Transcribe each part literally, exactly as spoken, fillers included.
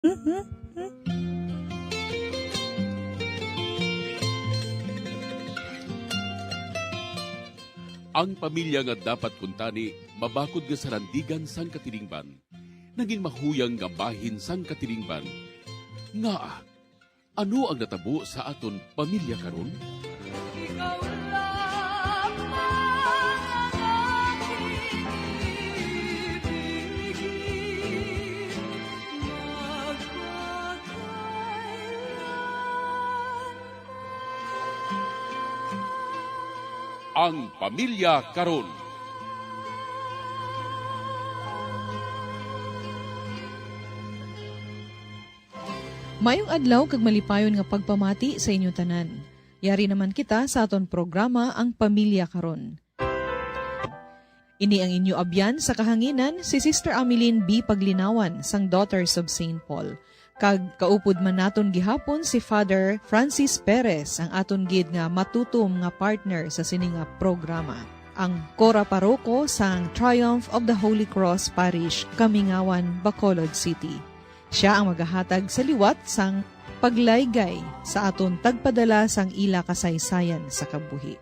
Ang pamilya nga dapat kuntani mabakod nga sarandigan sang katilingban, nagin mahuyang nga bahin sang katilingban. Ngaa? Ano ang natabo sa aton pamilya karon? Ikaw lamang ang aking ibigin, magpakailanman. Ang pamilya karon. Mayong adlaw kag malipayon nga pagpamati sa inyo tanan. Yari naman kita sa aton programa, Ang Pamilya Karon. Ini ang inyo abyan sa kahanginan, si Sister Ameline B. Paglinawan sang Daughters of Saint Paul. Kag kaupod man naton gihapon si Father Francis Perez, ang aton gid nga matutom nga partner sa sini nga programa, ang Cora Paroko sang Triumph of the Holy Cross Parish, Kamingawan, Bacolod City. Sia ang magahatag sa liwat sang paglaygay sa aton tagpadala sang ila kasaysayan sa kabuhi.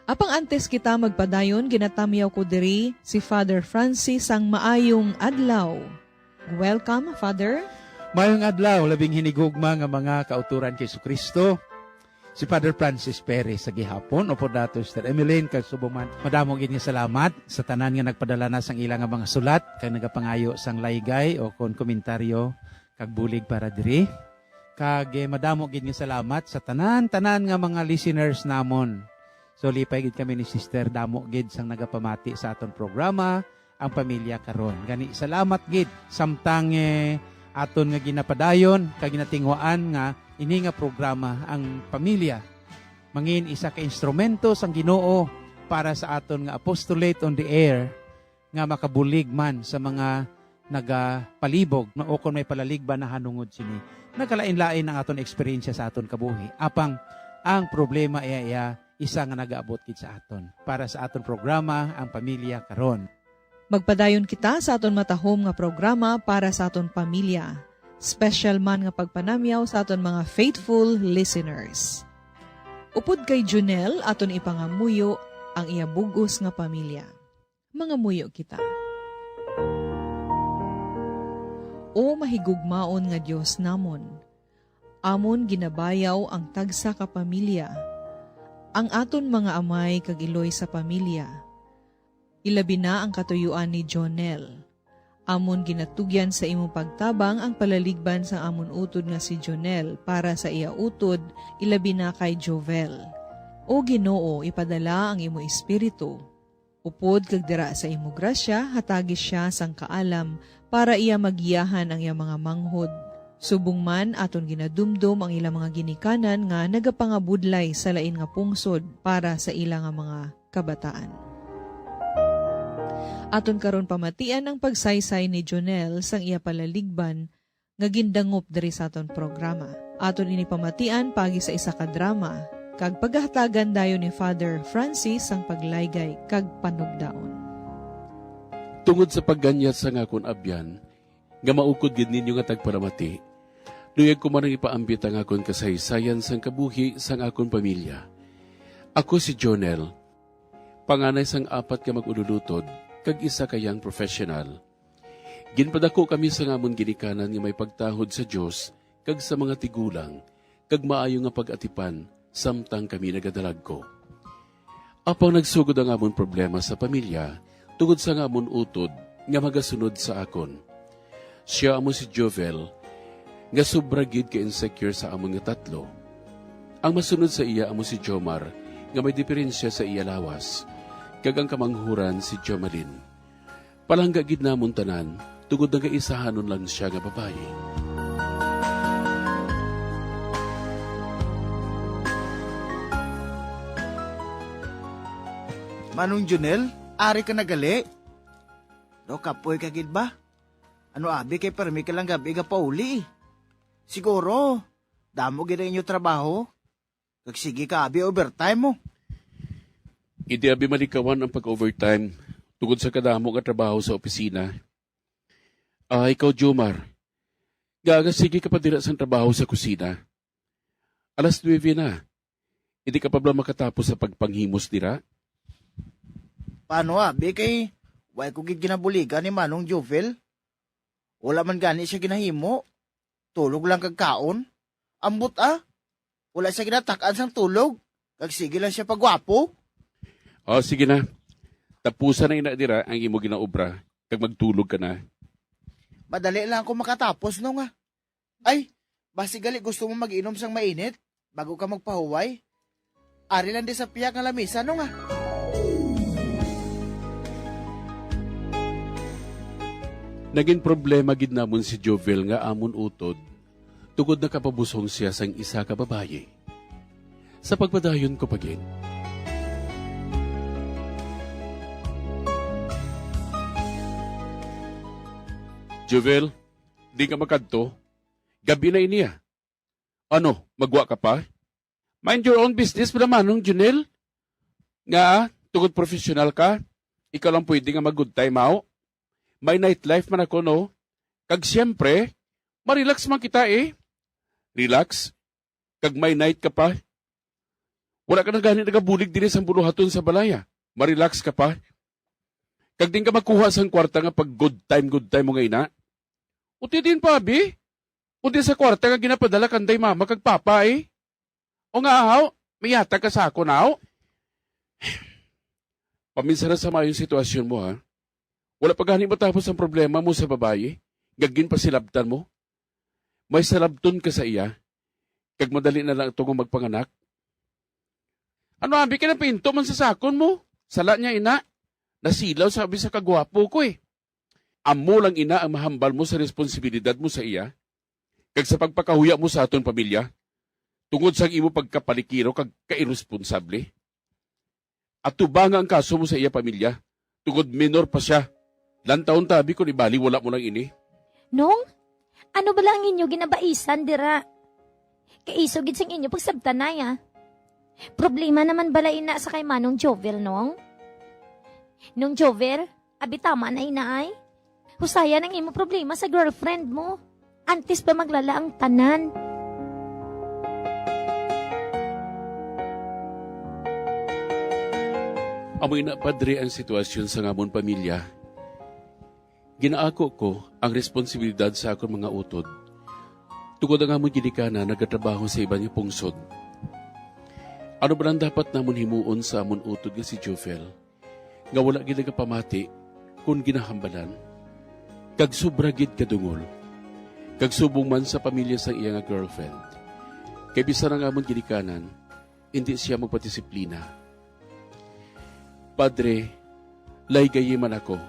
Apang antes kita magpadayon, ginatamyaw ko diri si Father Francis sang maayong adlaw. Welcome, Father. Mayong adlaw, labing hinigugma nga mga kauturan kay Jesu-Cristo. Si Father Francis Perez sa gihapon, upod nato, Sister Emeline, kag subong man, madamo gid nga salamat sa tanan nga nagpadala na sang ila nga mga sulat, kag nagapangayo sang laygay o kon komentaryo kag bulig para diri. Kag, eh, madamo gid nga salamat sa tanan-tanan nga mga listeners namon. So, lipay gid kami ni Sister, damo gid sang nagapamati sa aton programa, Ang Pamilya Karon. Gani, salamat gid. Samtang, eh, aton nga ginapadayon kag ginatinguhaan nga ini nga programa, Ang Pamilya, mangin isa ka instrumento sang Ginoo para sa aton nga apostolate on the air, nga makabulig man sa mga nagapalibog, ma-, o kon may palaligban nahanungod sini. Nagkalain-lain ang aton eksperyensya sa aton kabuhi. Apang ang problema iya, iya isa nga nagaabot gid sa aton. Para sa aton programa, Ang Pamilya Karon. Magpadayon kita sa aton matahom nga programa para sa aton pamilya. Special man nga pagpanamyaw sa aton mga faithful listeners. Upod kay Junel, aton ipangamuyo ang iya bug-os nga pamilya. Mangamuyo kita. O mahigugmaon nga Dios namon, amon ginabayaw ang tagsa ka pamilya, ang aton mga amay kag iloy sa pamilya, ilabi na ang katuyuan ni Jonel. Amon ginatugyan sa imong pagtabang ang palaligban sang amon utod nga si Jonel para sa iya utod, ilabi na kay Jovel. O Ginoo, ipadala ang imo Espiritu. Upod kag dira sa imo grasya, hatagi sia sang kaalam para iya magiyahan ang iya mga manghod. Subong man aton ginadumdom ang ila mga ginikanan nga nagapangabudlay sa lain nga pungsod para sa ila nga mga kabataan. Aton karon pamatian ang pagsaysay ni Jonel sang iya palaligban nga gindangop diri sa aton programa. Aton ini pamatian paagi sa isa ka drama, kag pagahatagan dayon ni Father Francis sang paglaygay kag panugdaon. Tungod sa pagganyat sang akon abyan, nga maukod gid ninyo nga tagparamati, luyag ko man ang ipaambit ang akon kasaysayan sang kabuhi sang akon pamilya. Ako si Jonel, panganay sang apat ka mag-ululutod kag isa ka young professional. Ginpadako kami sang amon ginikanan nga may pagtahod sa Dios kag sa mga tigulang, kag maayo nga pag-atipan samtang kami nagadalagko. Apang nagsugod ang amon problema sa pamilya tungod sang amon utod nga magasunod sa akon. Sia amo si Jovel, nga sobra gid ka insecure sa amon nga tatlo. Ang masunod sa iya amo si Jomar, nga may diferensya sa iya lawas, kag ang kamanghuran si Jomalyn. Palangga gid namon tanan, tungod nagaisahanon lang sia nga babayi. Manong Junel, ari ka na gali? Daw kapoy ka gid ba? Ano abi kay permi ka lang gab-i gapauli? Siguro, damo gid ang inyo trabaho. Kag sige ka abi overtime mo. Hindi abi malikawan ang pag-overtime tungod sa kadamo nga trabaho sa opisina. Ah, ikaw, Jomar, Nga, nga sige ka pa dira sang trabaho sa kusina. Alas nuebe na. Hindi ka pa bala makatapos sa pagpanghimos dira? Paano, abi, kay wala ko gid ginabuligan ni Manong Jovel? Wala man gani siya ginahimo. Tulog lang kag kaon. Ambot, ah. Wala siya ginatak-an sang tulog. Kag sige lang siya pagwapo. O, sige na. Tapusan na ina dira ang imo ginaobra, kag magtulog ka na. Madali lang ako makatapos, no, nga. Ay, basi gali gusto mo mag-inom sang mainit bago ka magpahuway? Ari lang di sa pihak nga lamisa, no, nga. Nagin problema gid namon si Jovel nga amon utod, tungod nakapabusong sia sang isa ka babayi. Sa pagpadayon ko pa gid. Jovel, di ka makadto. Gabi na ini, ah. Ano, magwa ka pa? Mind your own business, bala Manong Junel. Nga, tungod professional ka, ikaw lang pwede nga mag-good time, aw. May nightlife man ako, no? Kag siyempre, ma-relax man kita, eh. Relax? Kag may night ka pa? Wala ka na gani nagabulig diri sang buluhaton sa balaya. Ma-relax ka pa? Kag din ka magkuha sang kwarta nga pag good time, good time mo nga ina? Uti din pa, abi. Uti sa kwarta nga ginapadala kanday mama kag papa, eh. O nga, ahaw, may yatag ka sa akon, aw? Paminsa na sa maayong sitwasyon mo, ha? Wala pa gani matapos ang problema mo sa babayi, nga ginpasilabtan mo. May salabton ka sa iya, kag madali na lang ito nga magpanganak. Ano, abi, ka napinto man sa sakon mo? Sala niya, ina. Nasilaw sa abi sa kagwapo ko, eh. Amo lang ina ang mahambal mo sa responsibilidad mo sa iya, kag sa pagpakahuya mo sa aton pamilya, tungod sang imo pagkapalikiro kag kairesponsable. Atubanga ang kaso mo sa iya pamilya, tungod minor pa sia. Lantawon tabi kon ibali wala mo lang ini. Nong, ano bala ang inyo ginabaisan dira? Kaiso gid sing inyo pagsabtanay, ah. Problema naman bala ina sa kay Manong Jovel, Nong? Nong Jovel, abi tama na ina ay. Husayan ang imo problema sa girlfriend mo. Antes pa maglala ang tanan. Amo ina, Padre, ang sitwasyon sa amon pamilya. Ginaako ko ang responsibilidad sa akon mga utod, tungod ang amon ginikanan nagatrabaho sa iban nga pungsod. Ano ba ang dapat namon himuon sa amon utod nga si Jofel, nga wala gid nagapamati kon ginahambalan, kag sobra gid kadungol, kag subong man sa pamilya sang iya nga girlfriend? Kay bisan ang amon ginikanan, indi sia magpadisiplina. Padre, laygayi man ako,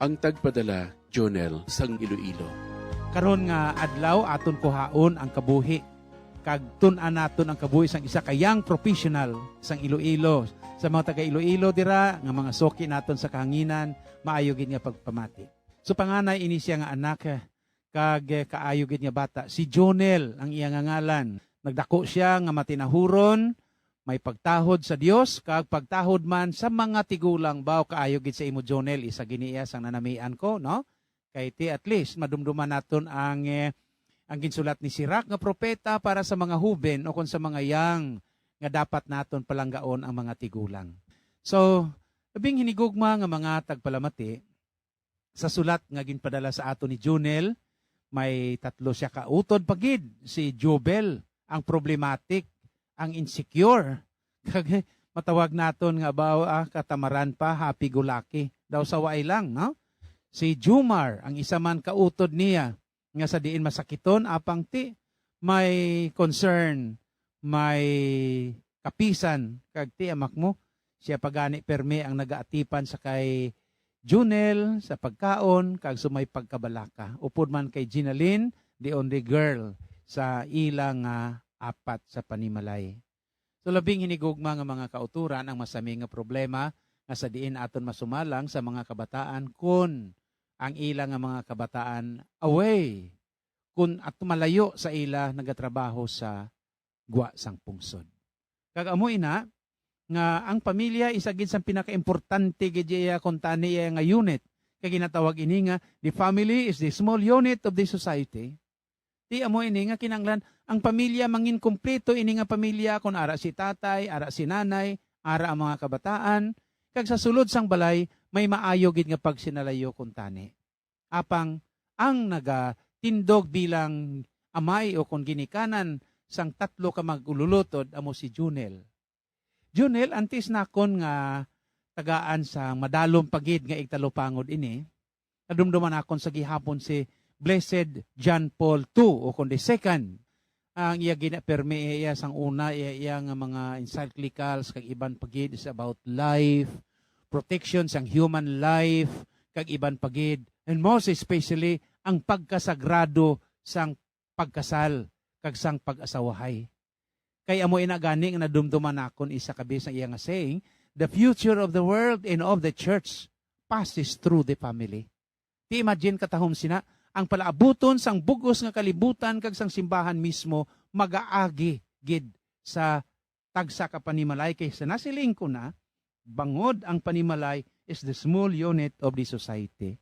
ang tagpadala, Jonel, sang Iloilo. Karon nga adlaw, aton kuhaon ang kabuhi, kag tun-an naton ang kabuhi sang isa ka young professional sang Iloilo. Sa mga taga Iloilo dira, nga mga suki naton sa kahanginan, maayo gid nga pagpamati. So, panganay ini siya nga anak, kag, eh, kaayo gid nga bata. Si Jonel ang iya nga ngalan. Nagdako sia nga matinahuron, may pagtahod sa Dios, kag pagtahod man sa mga tigulang. Baw, kaayo gid sa imo, Jonel, isa gid ni iya sang nanamian ko, no? Kay ti at least madumduman naton ang, eh, ang ginsulat ni Sirach nga propeta para sa mga huben o kon sa mga young nga dapat naton palanggaon ang mga tigulang. So, labing hinigugma nga mga tagpalamati, sa sulat nga ginpadala sa aton ni Junel, may tatlo siya ka utod pa gid, si Jubel, ang problematic, ang insecure. Kag matawag naton nga ba, ah, katamaran pa, happy-go-lucky. Daw sa waay lang, no? Si Jumar, ang isa man ka utod niya, nga sa diin masakiton, apang ti, may concern, may kapisan, kag ti amak mo, siya pa gani permi ang nagaatipan sa kay Junel sa pagkaon kag sa may pagkabalaka, upod man kay Ginaline, the only girl sa ila nga apat sa panimalay. So, labing hinigugma nga mga kauturan ang masami nga problema nga sa diin aton masumalang sa mga kabataan kun ang ila nga mga kabataan away kun at malayo sa ila nagatrabaho sa gwa sang pungsod. Kag amo ina nga ang pamilya isa gid sang pinakaimportante gid iya kuntani iya nga unit. Kay ginatawag ini nga the family is the small unit of the society. Di amo ini nga kinahanglan ang pamilya mangin kompleto ini nga pamilya, kon ara si tatay, ara si nanay, ara ang mga kabataan, kag sa sulod sang balay may maayo gid nga pagsinalayo kuntani. Apang ang nagatindog bilang amay o kon ginikanan sang tatlo ka mag-ululutod amo si Junel. Junel, antes nakon nga tagaan sang madalom pa gid nga igtalupangod ini, nadumduman nakon sa gihapon si Blessed John Paul two o kon the second. Ang iya ginapermi, iya, iya sang una, iya, iya nga mga encyclicals kag iban pa gid is about life, protection sang human life, kag iban pa gid, and most especially ang pagkasagrado sang pagkasal kag sang pag-asawahay. Kay amo ina gani nga nadumduman nakon isa ka bes ang iya nga saying, "The future of the world and of the church passes through the family." Ti imagine, katahom sina, ang palaabuton sang bug-os nga kalibutan kag sang simbahan mismo magaagi gid sa tagsa ka panimalay, kay sa nasiling ko na, bangod ang panimalay is the small unit of the society.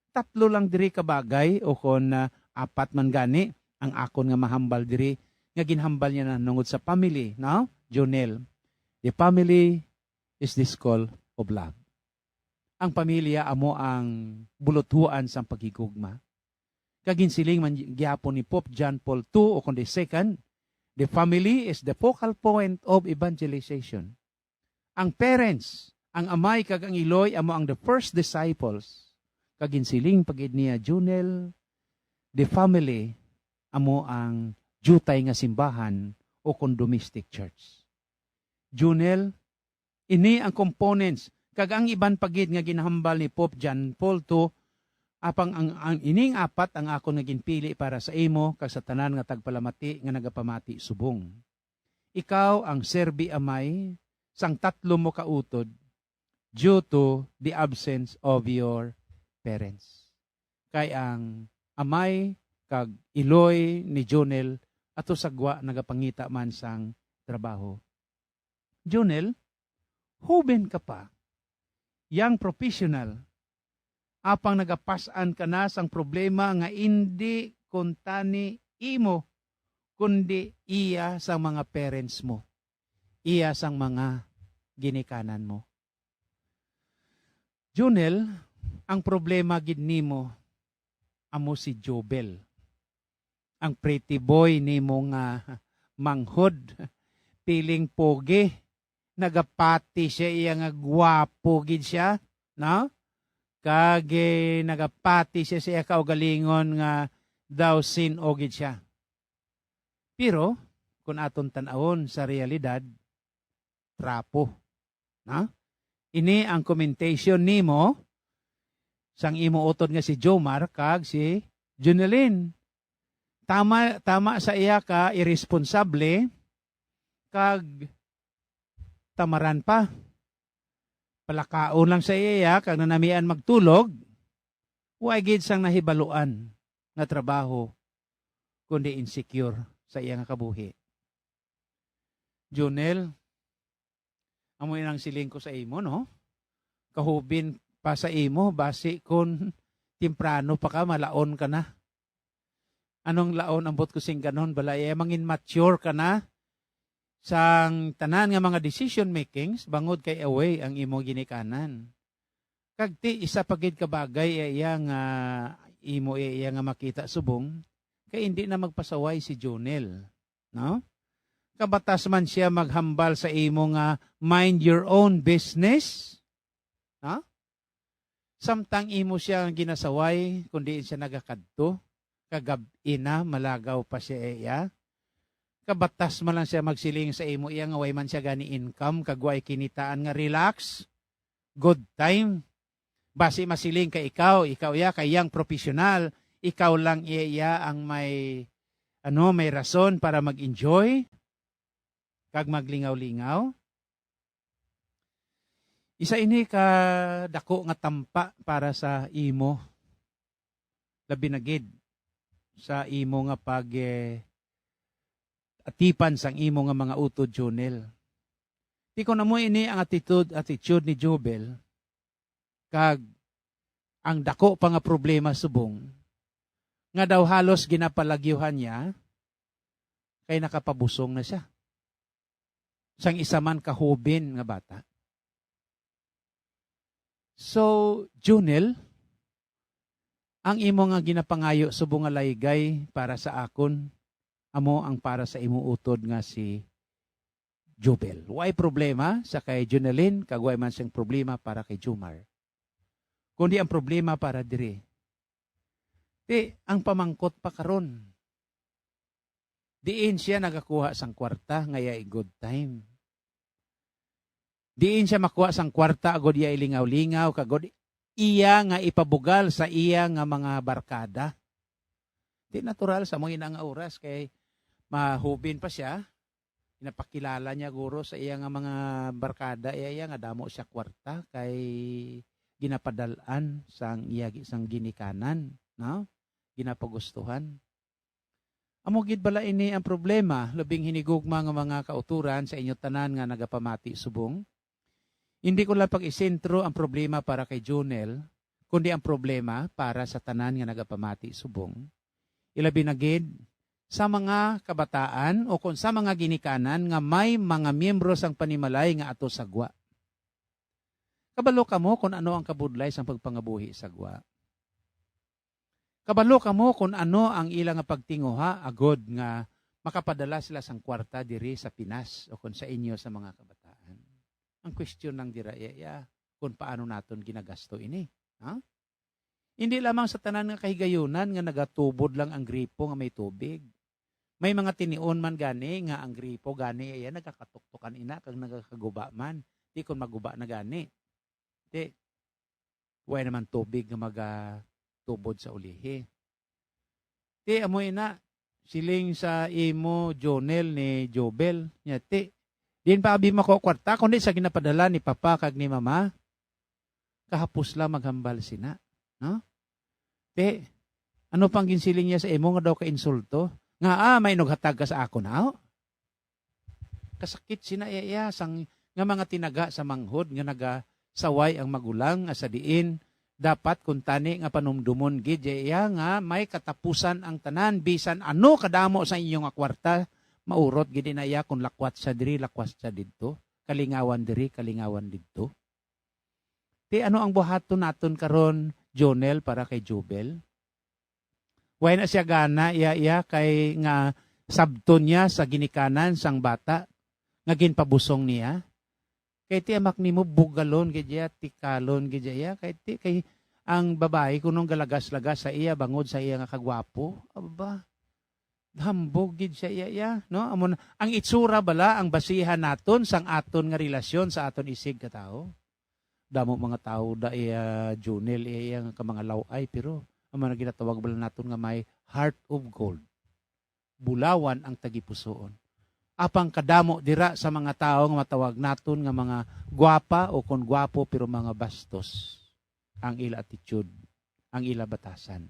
Tatlo lang diri ka bagay, o kon, ah, apat man gani ang akon nga mahambal diri, nga ginhambal niya na nungod sa family, no? Jonel, the family is the school of love. Ang pamilya amo ang buluthuan sang paghigugma. Kag ginsiling man gihapon ni Pope John Paul two o kon the second, "The family is the focal point of evangelization." Ang parents, ang amay kag ang iloy amo ang the first disciples. Kag ginsiling pa gid niya, Junel, "The family amo ang diutay nga simbahan o kon domestic church." Junel, ini ang components kag ang iban pa gid nga ginahambal ni Pope John Paul two, apang ang, ang ining apat ang akon nga ginpili para sa imo kag sa tanan nga tagpalamati nga nagapamati subong. Ikaw ang serbi amay sang tatlo mo ka utod due to the absence of your parents. Kay ang amay kag iloy ni Jonel ato sa gwa nagapangita man sang trabaho. Jonel, hoben ka pa, young professional, apang nagapas-an ka na sang problema nga indi kuntani imo, kundi iya sang mga parents mo, iya sang mga ginikanan mo. Junel, ang problema gid nimo amo si Jobel. Ang pretty boy nimo nga manghod, piling pogi, nagapati siya iya nga gwapo gid siya, no? Kag, eh, nagapati siya sa iya kaugalingon nga daw sin-o gid siya. Pero, kung aton tan-awon sa realidad, trapo. Na? Ini ang commentation nimo sang imo utod nga si Jomar kag si Junelin. Tama, tama sa iya ka iresponsable kag tamaran pa. Palakaon lang sa iya kag nanamian magtulog, wa gid sang nahibaluan nga trabaho, kundi insecure sa iya nga kabuhi. Junel, amo inang siling ko sa imo, no? Kahubin pa sa imo, basi kon temprano pa ka, malaon ka na. Anong laon ambot ko sing ganon? Bala, eh, mangin mature ka na sang tanan nga mga decision makings, bangod kay away ang imo ginikanan. Kag ti, isa pa gid ka bagay, eh, iya nga imo, eh, iya nga makita subong, kay indi na magpasaway si Junel, no? Kabatas man siya maghambal sa imo nga mind your own business, no? Samtang imo siya ang ginasaway, kundi siya nagakadto, kagab-i na, malagaw pa siya iya. Kabatas man lang siya magsiling sa imo iya nga way man siya gani income, kag way kinitaan nga relax, good time. Basi masiling kay ikaw, ikaw iya kay yang professional, ikaw lang iya, iya ang may, ano, may rason para mag-enjoy kag maglingaw-lingaw. Isa ini ka dako nga tampa para sa imo, labi na gid sa imo nga pag, eh, atipan sang imo nga mga utod, Junel. Ti kon amo ini ang attitude, attitude ni Jobel, kag ang dako pa nga problema subong, nga daw halos ginapalagyuhan niya, kay nakapabusong na siya sang isa man ka hubin nga bata. So, Junel, ang imo nga ginapangayo subong nga laygay para sa akon, amo ang para sa imo utod nga si Jubel. Way problema sa kay Junelin, kag way man siyang problema para kay Jumar. Kundi ang problema para diri. Ti, ang pamangkot pa karon. Diin siya nagakuha sang kwarta nga iya i-good time? Diin siya makuha sang kwarta agod iya ilingaw-lingaw, kag agod iya nga ipabugal sa iya nga mga barkada? Di natural sa mo ina nga oras kay mahubin pa siya. Ginapakilala niya guro sa iya nga mga barkada, iya, iya nga damo siya kwarta kay ginapadal-an sang iya gi-, sang ginikanan, no? Ginapagustuhan. Amo gid bala ini ang problema, labing hinigugma nga mga kauturan sa inyo tanan nga nagapamati subong? Hindi ko lang pag-isentro ang problema para kay Junel, kundi ang problema para sa tanan nga nagapamati subong. Ilabi na gid sa mga kabataan o kon sa mga ginikanan nga may mga miyembro sang panimalay nga ato sa gwa. Kabalo kamo kon ano ang kabudlay sang pagpangabuhi sa gwa. Kabalo kamo kon ano ang ila nga pagtinguha agod nga makapadala sila sang kwarta diri sa Pinas o kon sa inyo sa mga kabataan. Ang question lang dira iya, iya kung paano naton ginagasto ini. Ha? Hindi lamang sa tanan nga kahigayunan nga nagatubod lang ang gripo nga may tubig. May mga tinion man gani nga ang gripo gani iya nagakatuktukan ina kag nagakaguba man. Di kon maguba na gani. Di, way naman tubig nga magatubod sa ulihi. Ti, amo ina, siling sa imo, Jonel, ni Jobel, niya, ti, din pa abi mako kwarta, kundi sa ginapadala ni papa kag ni mama. Kahapos lang maghambal sina, no? Ti, ano pang ginsiling niya sa imo nga daw ka insulto? Nga, ah, may naghatag ka sa akon, aw? Kasakit sina iya, iya sang, nga mga tinaga sa manghod nga nagasaway ang magulang nga sa diin dapat kuntani nga panumdumon gid iya, iya nga may katapusan ang tanan, bisan ano kadamo sa inyo nga kwarta, maurot gid na iya kung lakwat siya diri, lakwat siya didto, kalingawan diri, kalingawan didto. Ti ano ang buhaton naton karon, Jonel, para kay Jubel? Way na siya gana iya, iya kay nga sabton niya sa ginikanan sang bata nga ginpabusong niya. Kay ti amak nimo bugalon gid iya, tikalon gid iya. Kay ti kay ang babayi kunong galagas-lagas sa iya bangod sa iya nga kagwapo. Aba, hambog gid siya iya, iya, no? Amo na, ang itsura bala ang basihan naton sang aton nga relasyon sa aton isig ka tawo. Damo mga tawo da iya, Junel, iya, iya nga ka mga law-ay, pero ang mga ginatawag bala naton nga may heart of gold. Bulawan ang tagipusoon. Apang kadamo dira sa mga tawo nga matawag naton nga mga gwapa o kon gwapo pero mga bastos ang ila attitude, ang ila batasan.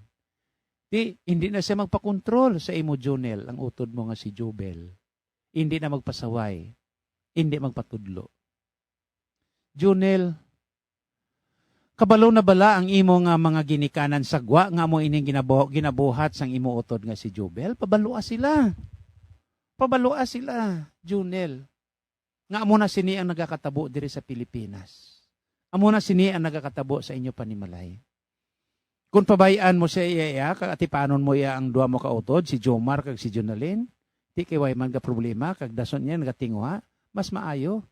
Di, hindi na siya magpakontrol sa imo, Junel, ang utod mo nga si Jubel. Hindi na magpasaway. Hindi magpatudlo. Junel, kabalo na bala ang imo nga mga ginikanan sa gwa nga amo ining ginabu-, ginabuhat sang imo utod nga si Jubel? Pabalua sila. Pabalua sila, Junel. Nga amo na sini ang nagakatabo diri sa Pilipinas. Amo na sini ang nagakatabo sa inyo panimalay. Kung pabay-an mo siya iya, iya, kag atipanon mo iya ang duha mo ka utod, si Jomar kag si Jonalyn, di kay way man ga problema, kag dason niya nagatinguha, mas maayo.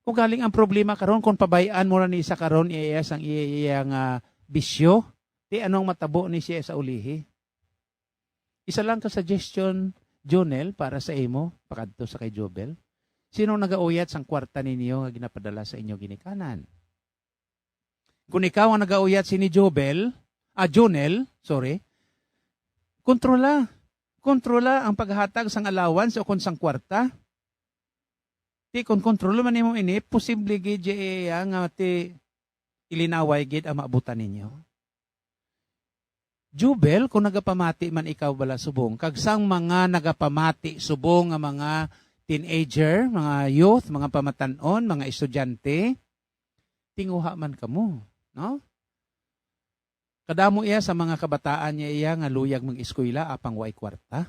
Ugaling ang problema karon, kung pabay-an mo na ni isa karon iya, iya sang iya, iya nga bisyo, di anong matabo ni siya sa ulihi? Isa lang ka suggestion, Jonel, para sa imo, pakadto sa kay Jobel. Sino nagauyat sang kwarta ninyo nga ginapadala sa inyo ginikanan? Kung ikaw ang nagauyat sini, Jobel, ah, Jonel, sorry, kontrola. Kontrola ang paghatag sang allowance o kon sang kwarta. Ti kon kontrola man nimo ini, posible gid iya nga ti ilinaway gid ang maabutan ninyo. Jubel, kung nagapamati man ikaw bala subong, kag sang mga nagapamati subong nga mga teenager, mga youth, mga pamatan-on, mga estudyante, tinguha man kamo, no? Kadamo iya sa mga kabataan niya iya nga luyag mag-eskwela apang way kwarta.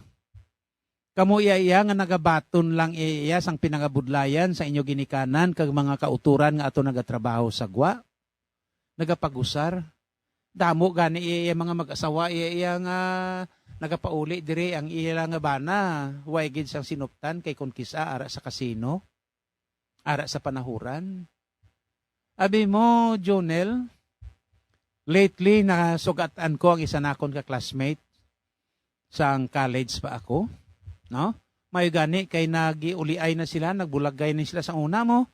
Kamo iya iya nga nagabaton lang iya iya sang pinangabudlayan sa inyo ginikanan kag mga kautoran nga ato nagatrabaho sa gwa, nagapagusar. Damo gani iya iya mga mag-asawa iya iya nga nagapauli diri ang ila nga bana, way gid sang sinuptan kay kon kis-a ara sa kasino, ara sa panahuran. Abi mo, Jonel, lately nasugatan ko ang isa nakon ka classmate sang college pa ako, no? May gani kay nagiuliay na sila, nagbulagay ni sila sa una mo.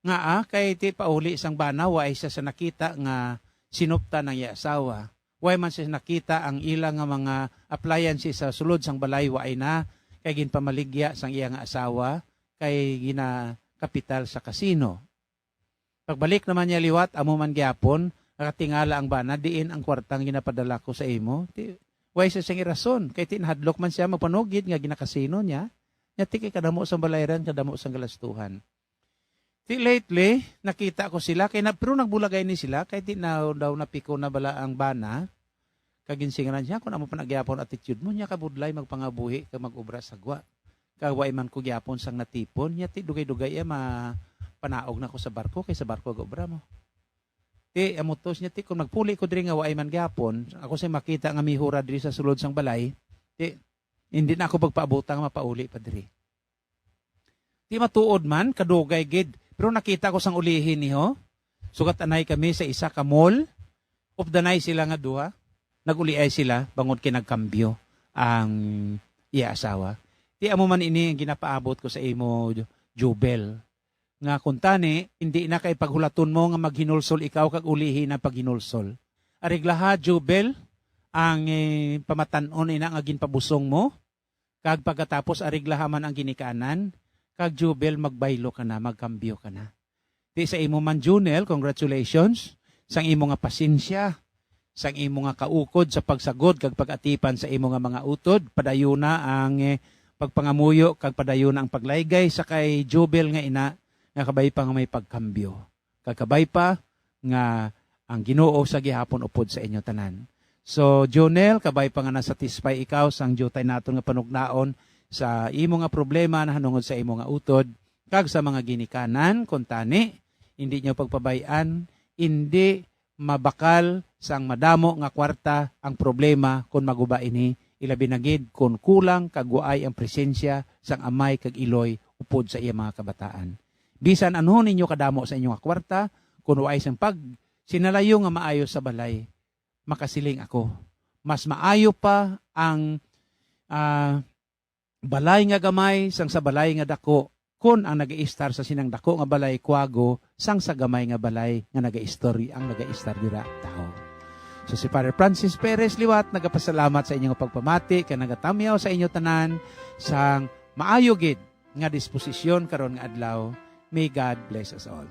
Nga ah, kay ti pauli sang bana, wa siya sa nakita nga sinuptan ang iya asawa. Wa man siya nakita ang ila nga mga appliances sa sulod sang balay, wa na, kay ginpamaligya sang iya nga asawa, kay ginakapital sa kasino. Pagbalik naman niya liwat, amo man gyapon, nakatingala ang bana, diin ang kwartang ginapadala ko sa imo? Ti, way siya sing irason, kay ti nahadlok man siya magpanugid nga ginakasino niya. Nya ti kay kadamo sang balayran, kadamo sang galastuhan. Ti lately, nakita ko sila, kay na, pero nagbulagay ni sila, kay ti na daw napiko na bala ang bana. Kag ginsinganan siya, "Kung amo pa na gyapon attitude mo, nya kabudlay magpangabuhi kag mag-obra sa gwa. Kag wa man ko gyapon sang natipon, nya ti dugay-dugay iya mapanaog na ko sa barko, kay sa barko ga-obra mo." Ti, amo to, nya ti, kung magpuli ko diri nga wa man gyapon, ako say makita nga mihura diri sa sulod sang balay, ti, hindi na ako pagpaabutang mapauli pa diri. Ti matuod man, kadugay gid. Pero nakita ko sang ulihi niho. Sugat anay kami sa isa ka mall. Updanay sila nga duha. Nag-uliay sila bangod kay nagkambyo ang iya asawa. Ti amo man ini ang ginapaabot ko sa imo, Jubel. Nga kuntani, hindi na kay paghulaton mo nga maghinulsol ikaw kag ulihi na paghinulsol. Ariglaha, Jubel, ang, eh, pamatan-on ina nga ginpabusong mo. Kag pagkatapos ariglaha man ang ginikanan, kag Jubel, magbaylo ka na, magkambyo ka na. Ti sa imo man, Junel, congratulations sang imo nga pasensya, sang imo nga kaukod sa pagsagod kag pag-atipan sa imo nga mga utod. Padayuna ang, eh, pagpangamuyo kag padayuna ang paglaygay sa kay Jubel nga ina nga kabay pa nga may pagkambyo. Kag kabay pa nga ang Ginoo sa gihapon upod sa inyo tanan. So, Jonel, kabay pa nga nasatisfy ikaw sang diutay naton nga panugnaon sa imo nga problema nahanungod sa imo nga utod kag sa mga ginikanan. Kuntani, hindi niyo pagpabay-an, hindi mabakal sang madamo nga kwarta ang problema kon maguba ini, ilabi na gid kon kulang kag waay ang presensya sang amay kag iloy upod sa iya mga kabataan. Bisan ano ninyo kadamo sa inyo nga kwarta, kun waay sang pagsinalayo nga maayo sa balay, makasiling ako, mas maayo pa ang, ah, balay nga gamay sang sa balay nga dako, kun ang nagaistar sa sinang dako nga balay kuwago sang sa gamay nga balay nga nagaistor ang nagaistar dira tawo. So si Father Francis Perez liwat nagapasalamat sa inyo nga pagpamati kag nagatamyaw sa inyo tanan sang maayo gid nga disposisyon karon nga adlaw. May God bless us all.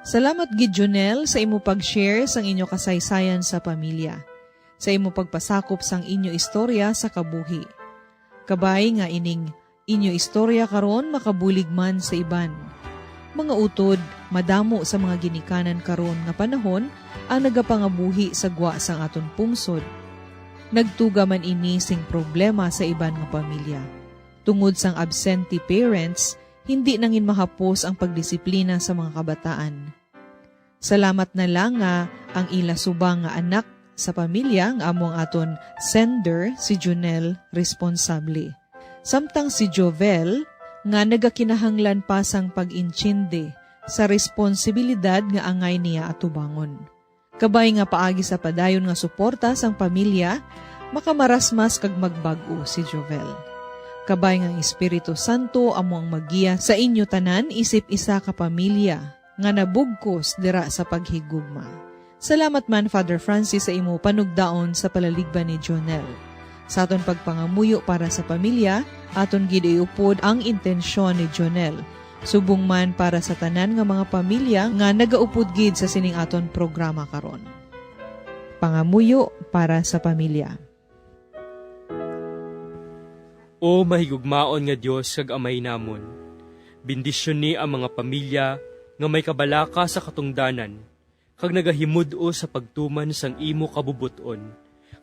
Salamat gid, Jonel, sa imo pag-share sang inyo kasaysayan sa pamilya, sa imo pagpasakop sang inyo istorya sa kabuhi. Kabay nga ining inyo istorya karon makabulig man sa iban. Mga utod, madamo sa mga ginikanan karon nga panahon ang nagapangabuhi sa gwa sang aton pungsod. Nagtuga man ini sing problema sa iban nga pamilya. Tungod sang absentee parents, hindi na gid mahapos ang pagdisiplina sa mga kabataan. Salamat na lang nga ang ila subang nga anak sa pamilya nga amo ang aton sender, si Junel, responsable. Samtang si Jovel nga nagakinahanglan pa sang pag-intsindi sa responsibilidad nga angay niya atubangon. Kabay nga paagi sa padayon nga suporta sang pamilya, makamarasmas kag magbag-o si Jovel. Kabay nga ang Espiritu Santo amo ang maggiya sa inyo tanan isip isa ka pamilya nga nabugkos dira sa paghigugma. Salamat man, Father Francis, sa imo panugdaon sa palaligban ni Jonel. Sa aton pagpangamuyo para sa pamilya, aton gid iupod ang intensyon ni Jonel. Subong man para sa tanan nga mga pamilya nga nagaupod gid sa sining aton programa karon. Pangamuyo para sa pamilya. O mahigugmaon nga Dios kag Amay namon, Bendisyoni ang mga pamilya nga may kabalaka sa katungdanan kag nagahimud-os sa pagtuman sang imo kabubot-on,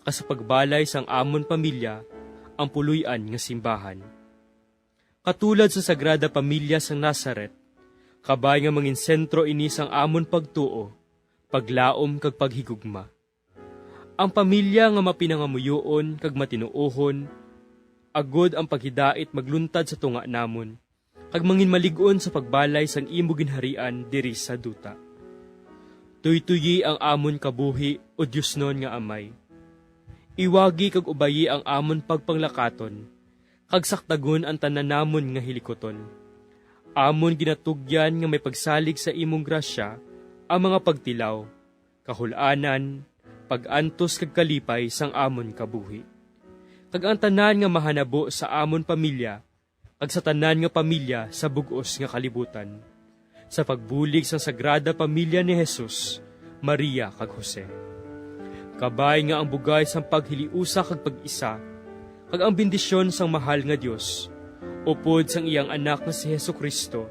kag sa pagbalay sang amon pamilya ang puloy-an nga simbahan. Katulad sa Sagrada Pamilya sang Nazaret, kabay nga mangin sentro ini sang amon pagtuo, paglaom kag paghigugma. Ang pamilya nga mapinangamuyoon kag matinuohon, agod ang paghidait magluntad sa tunga namon, kag manginmalig-on sa pagbalay sang imo ginharian diri sa duta. Tuytoyi ang amon kabuhi, O Diosnon nga Amay. Iwagi kag ubayi ang amon pagpanglakaton, kag saktagon ang tanan namon nga hilikuton. Amon ginatugyan nga may pagsalig sa imong grasya ang mga pagtilaw, kahul-anan, pag-antos kag kalipay sang amon kabuhi, kag ang tanan nga mahanabo sa amon pamilya kag sa tanan nga pamilya sa bug-os nga kalibutan, sa pagbulig sang Sagrada Pamilya ni Jesus, Maria, kag Jose. Kabay nga ang bugay sang paghiliusa kag pag-isa, kag ang bendisyon sang mahal nga Dios, upod sang iyang Anak nga si Jesu-Cristo,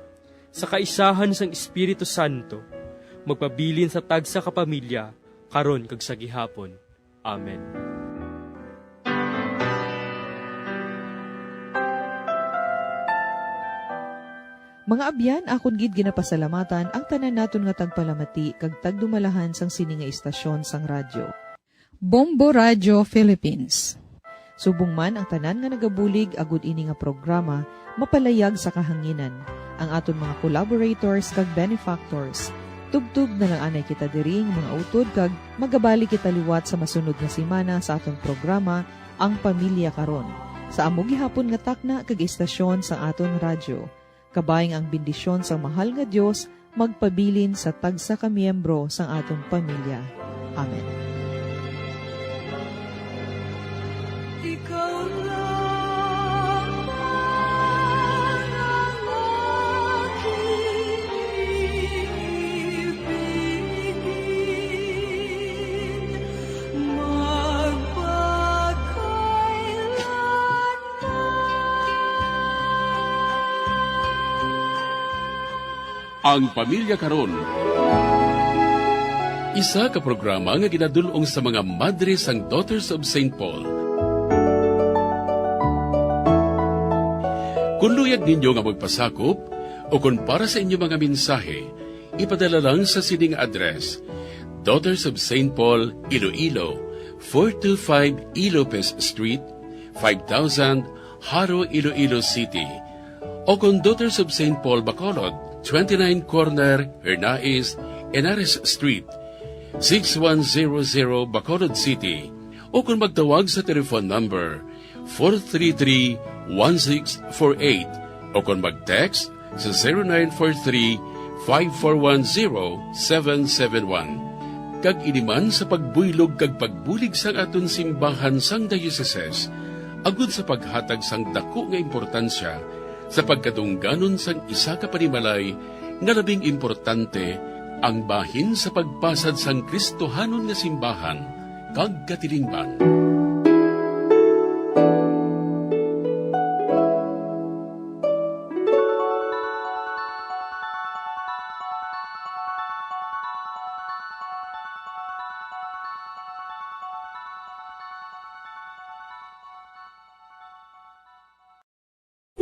sa kaisahan sang Espiritu Santo, magpabilin sa tagsa ka pamilya, karon kag sa gihapon. Amen. Mga abyan, akon gid ginapasalamatan ang tanan naton nga tagpalamati kag tagdumalahan sang sini nga istasyon sang radyo. Bombo Radio Philippines. Subong man ang tanan nga nagabulig agud ini nga programa mapalayag sa kahanginan, ang aton mga collaborators kag benefactors, tubtob na lang anay kita diri nga mga utod kag magabalik kita liwat sa masunod nga semana sa aton programa, Ang Pamilya Karon, sa amo gihapon nga takna kag istasyon sa aton radyo. Kabay nga ang bendisyon sang mahal nga Dios magpabilin sa tagsa ka miyembro sang aton pamilya. Amen. Ikaw lang ang aking ibigin, magpakailanman. Ang Pamilya Karon, isa ka programa nga ginadul-ong sa mga madre sang Daughters of Saint Paul. Kon luyag ninyo nga magpasakop o kon para sa inyo mga mensahe, ipadala lang sa sining address: Daughters of Saint Paul, Iloilo, four two five Ilopez Street, five thousand, Jaro, Iloilo City. O kon Daughters of Saint Paul, Bacolod, twenty-nine corner Hernais, Henares Street, six one zero zero, Bacolod City. O kon magtawag sa telephone number four three three, one six four eight, o kon mag-text sa zero nine four three, five four one zero, seven seven one. Kag ini man sa pagbuylog kag pagbulig sang aton simbahan sang dioceses, agud sa paghatag sang daku nga importansya sa pagkadungganon sang isa ka panimalay nga labing importante, ang bahin sa pagpasad sang Kristohanon nga simbahan kag katilingban.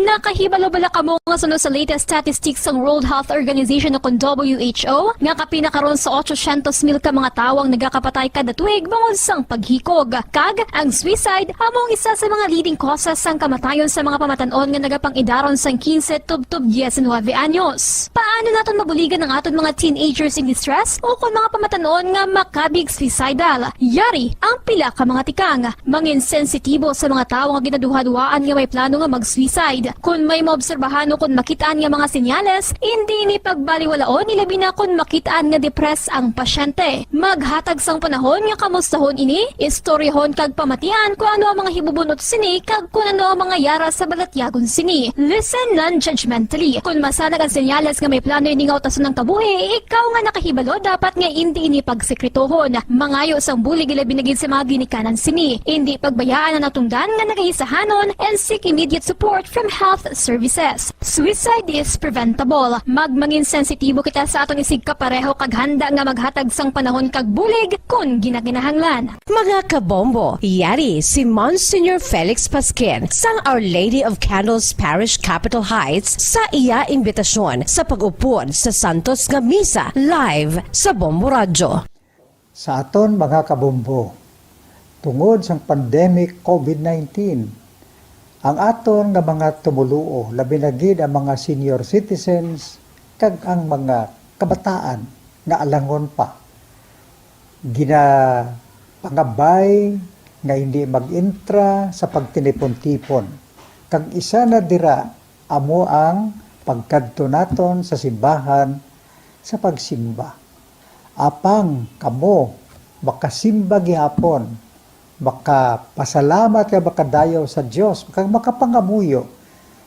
Nakahibalo bala kamo nga suno sa latest statistics sang World Health Organization o kon W H O nga kapin na karon sa otsosyentos mil ka mga tawo ang nagakapatay kada tuig bangod sang paghikog? Kag ang suicide amo ang isa sa mga leading causes sang kamatayon sa mga pamatan-on nga nagapang-idaron sang quince tubtob diecinuebe anyos. Paano naton mabuligan ang aton mga teenagers in distress o kon mga pamatan-on nga makabig suicidal? Yari ang pila ka mga tikang. Mangin sensitibo sa mga tawo nga ginaduhaduhaan nga may plano nga mag-suicide. Kon may maobserbahan o kon makit-an nga mga senyales, indi ini pagbaliwalaon, ilabi na kon makit-an nga depressed ang pasyente. Maghatag sang panahon nga kamustahon ini, istoryahon kag pamatian kon ano ang mga hibubun-ot sini kag kon ano ang mga yara sa balatyagon sini. Listen non-judgmentally. Kon masanag ang senyales nga may plano ini nga utason ang kabuhi, ikaw nga nakahibalo dapat nga indi ini pagsekretohon. Mangayo sang bulig, ilabi na gid sa mga ginikanan sini. Indi pagbayaan ang natungdan nga nagahisahanon and seek immediate support from Health Services. Suicide is preventable. Magmangin sensitibo kita sa aton isigkapareho kag handa nga maghatag sang panahon kag bulig kon ginakinahanglan. Mga kabombo, yari si Monsignor Felix Pasquin sang Our Lady of Candles Parish, Capitol Heights, sa iya imbitasyon sa pag-upod sa santos nga misa live sa Bombo Radyo. Sa aton mga kabombo, tungod sang pandemic COVID nineteen, ang aton nga mga tumoluo, labi na gid ang mga senior citizens kag ang mga kabataan nga alangon pa, ginapangabay nga hindi mag-intra sa pagtinipon-tipon. Kag isa na dira amo ang pagkadto naton sa simbahan sa pagsimba. Apang kamo makasimba gihapon, makapasalamat kag makadayaw sa Dios, kag makapangamuyo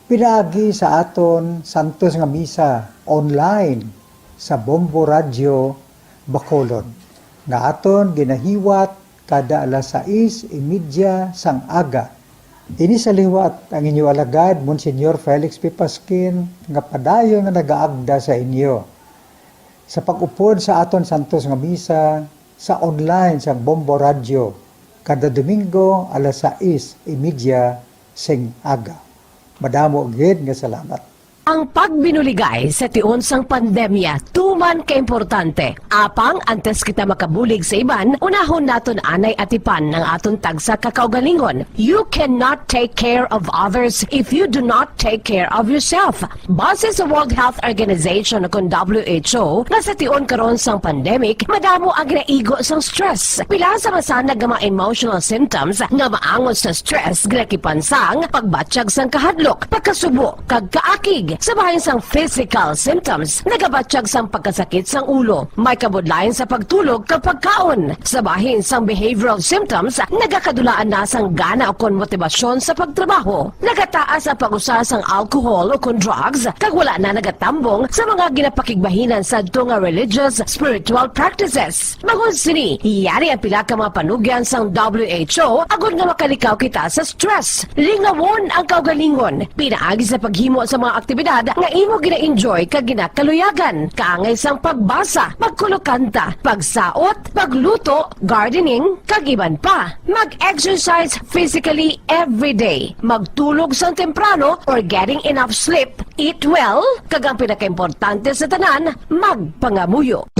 pinaagi sa aton santos nga misa online sa Bombo Radyo Bacolod, nga aton ginahiwat kada alas sais y media sang aga. Ini sa liwat ang inyo alagad, Monsignor Felix P. Pasquin, nga padayon nga nagaagda sa inyo sa pag-upod sa aton santos nga misa sa online sang Bombo Radyo kada Domingo alas sais y media sing aga. Madamo gid nga salamat. Ang pagbinuligay sa tion sang pandemya tuman kaimportante. Apang antes kita makabulig sa iban, unahon naton anay atipan ang aton tagsa ka kaugalingon. You cannot take care of others if you do not take care of yourself. Base sa World Health Organization, kon W H O, nga sa tion karon sang pandemic, madamo ang ginaigo sang stress. Pila sa masanag nga mga emotional symptoms nga maangot sa stress ginakipan sang pagbatyag sang kahadlok, pagkasubo, kag kaakig. Sa bahin sang physical symptoms, nagabatyag sang pagkasakit sang ulo, may kabudlayan sa pagtulog kag pagkaon. Sa bahin sang behavioral symptoms, nagakadulaan na sang gana ukon motibasyon sa pagtrabaho. Nagataas ang pag-usa sang alcohol ukon drugs, kag wala na nagatambong sa mga ginapakigbahinan sadto nga religious, spiritual practices. Bangod sini, yari ang pila ka mga panugyan sang W H O agod nga makalikaw kita sa stress. Lingawon ang kaugalingon pinaagi sa paghimo sa mga aktibidad nga imo gina-enjoy kag ginakaluyagan, kaangay sang pagbasa, pagkulokanta, pagsaot, pagluto, gardening, kag iban pa. Mag-exercise physically every day. Magtulog sang temprano or getting enough sleep. Eat well, kag ang pinakaimportante sa tanan, magpangamuyo.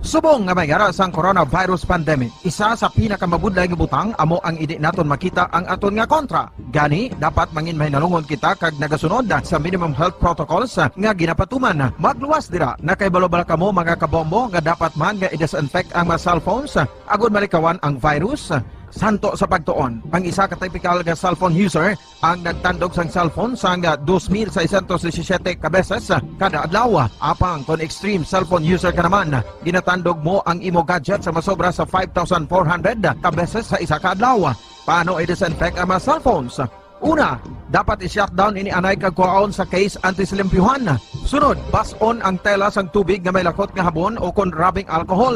Subong nga may ara sang coronavirus pandemic, isa sa pinakamabudlay nga butang amo ang hindi naton makita ang aton nga kontra. Gani, dapat mangin mahinalungon kita kag nagasunod sa minimum health protocols nga ginapatuman. Magluwas dira, nakahibalo bala kamo, mga kabombo, nga dapat man nga i-disinfect ang mga cellphones agod malikawan ang virus? Santo sa pagtuon, ang isa ka typical nga cellphone user ang nagtandog sang cellphone sang dos mil seiscientos disisiete ka beses kada adlaw. Apang kon extreme cellphone user ka naman, ginatandog mo ang imo gadget sa masobra sa five thousand four hundred ka beses sa isa ka adlaw. Paano i-disinfect ang mga cellphones? Una, dapat i-shutdown ini anay kag kuhaon sa case antes limpyuhan. Sunod, bas-on ang tela sang tubig nga may lakot nga habon o kon rubbing alcohol.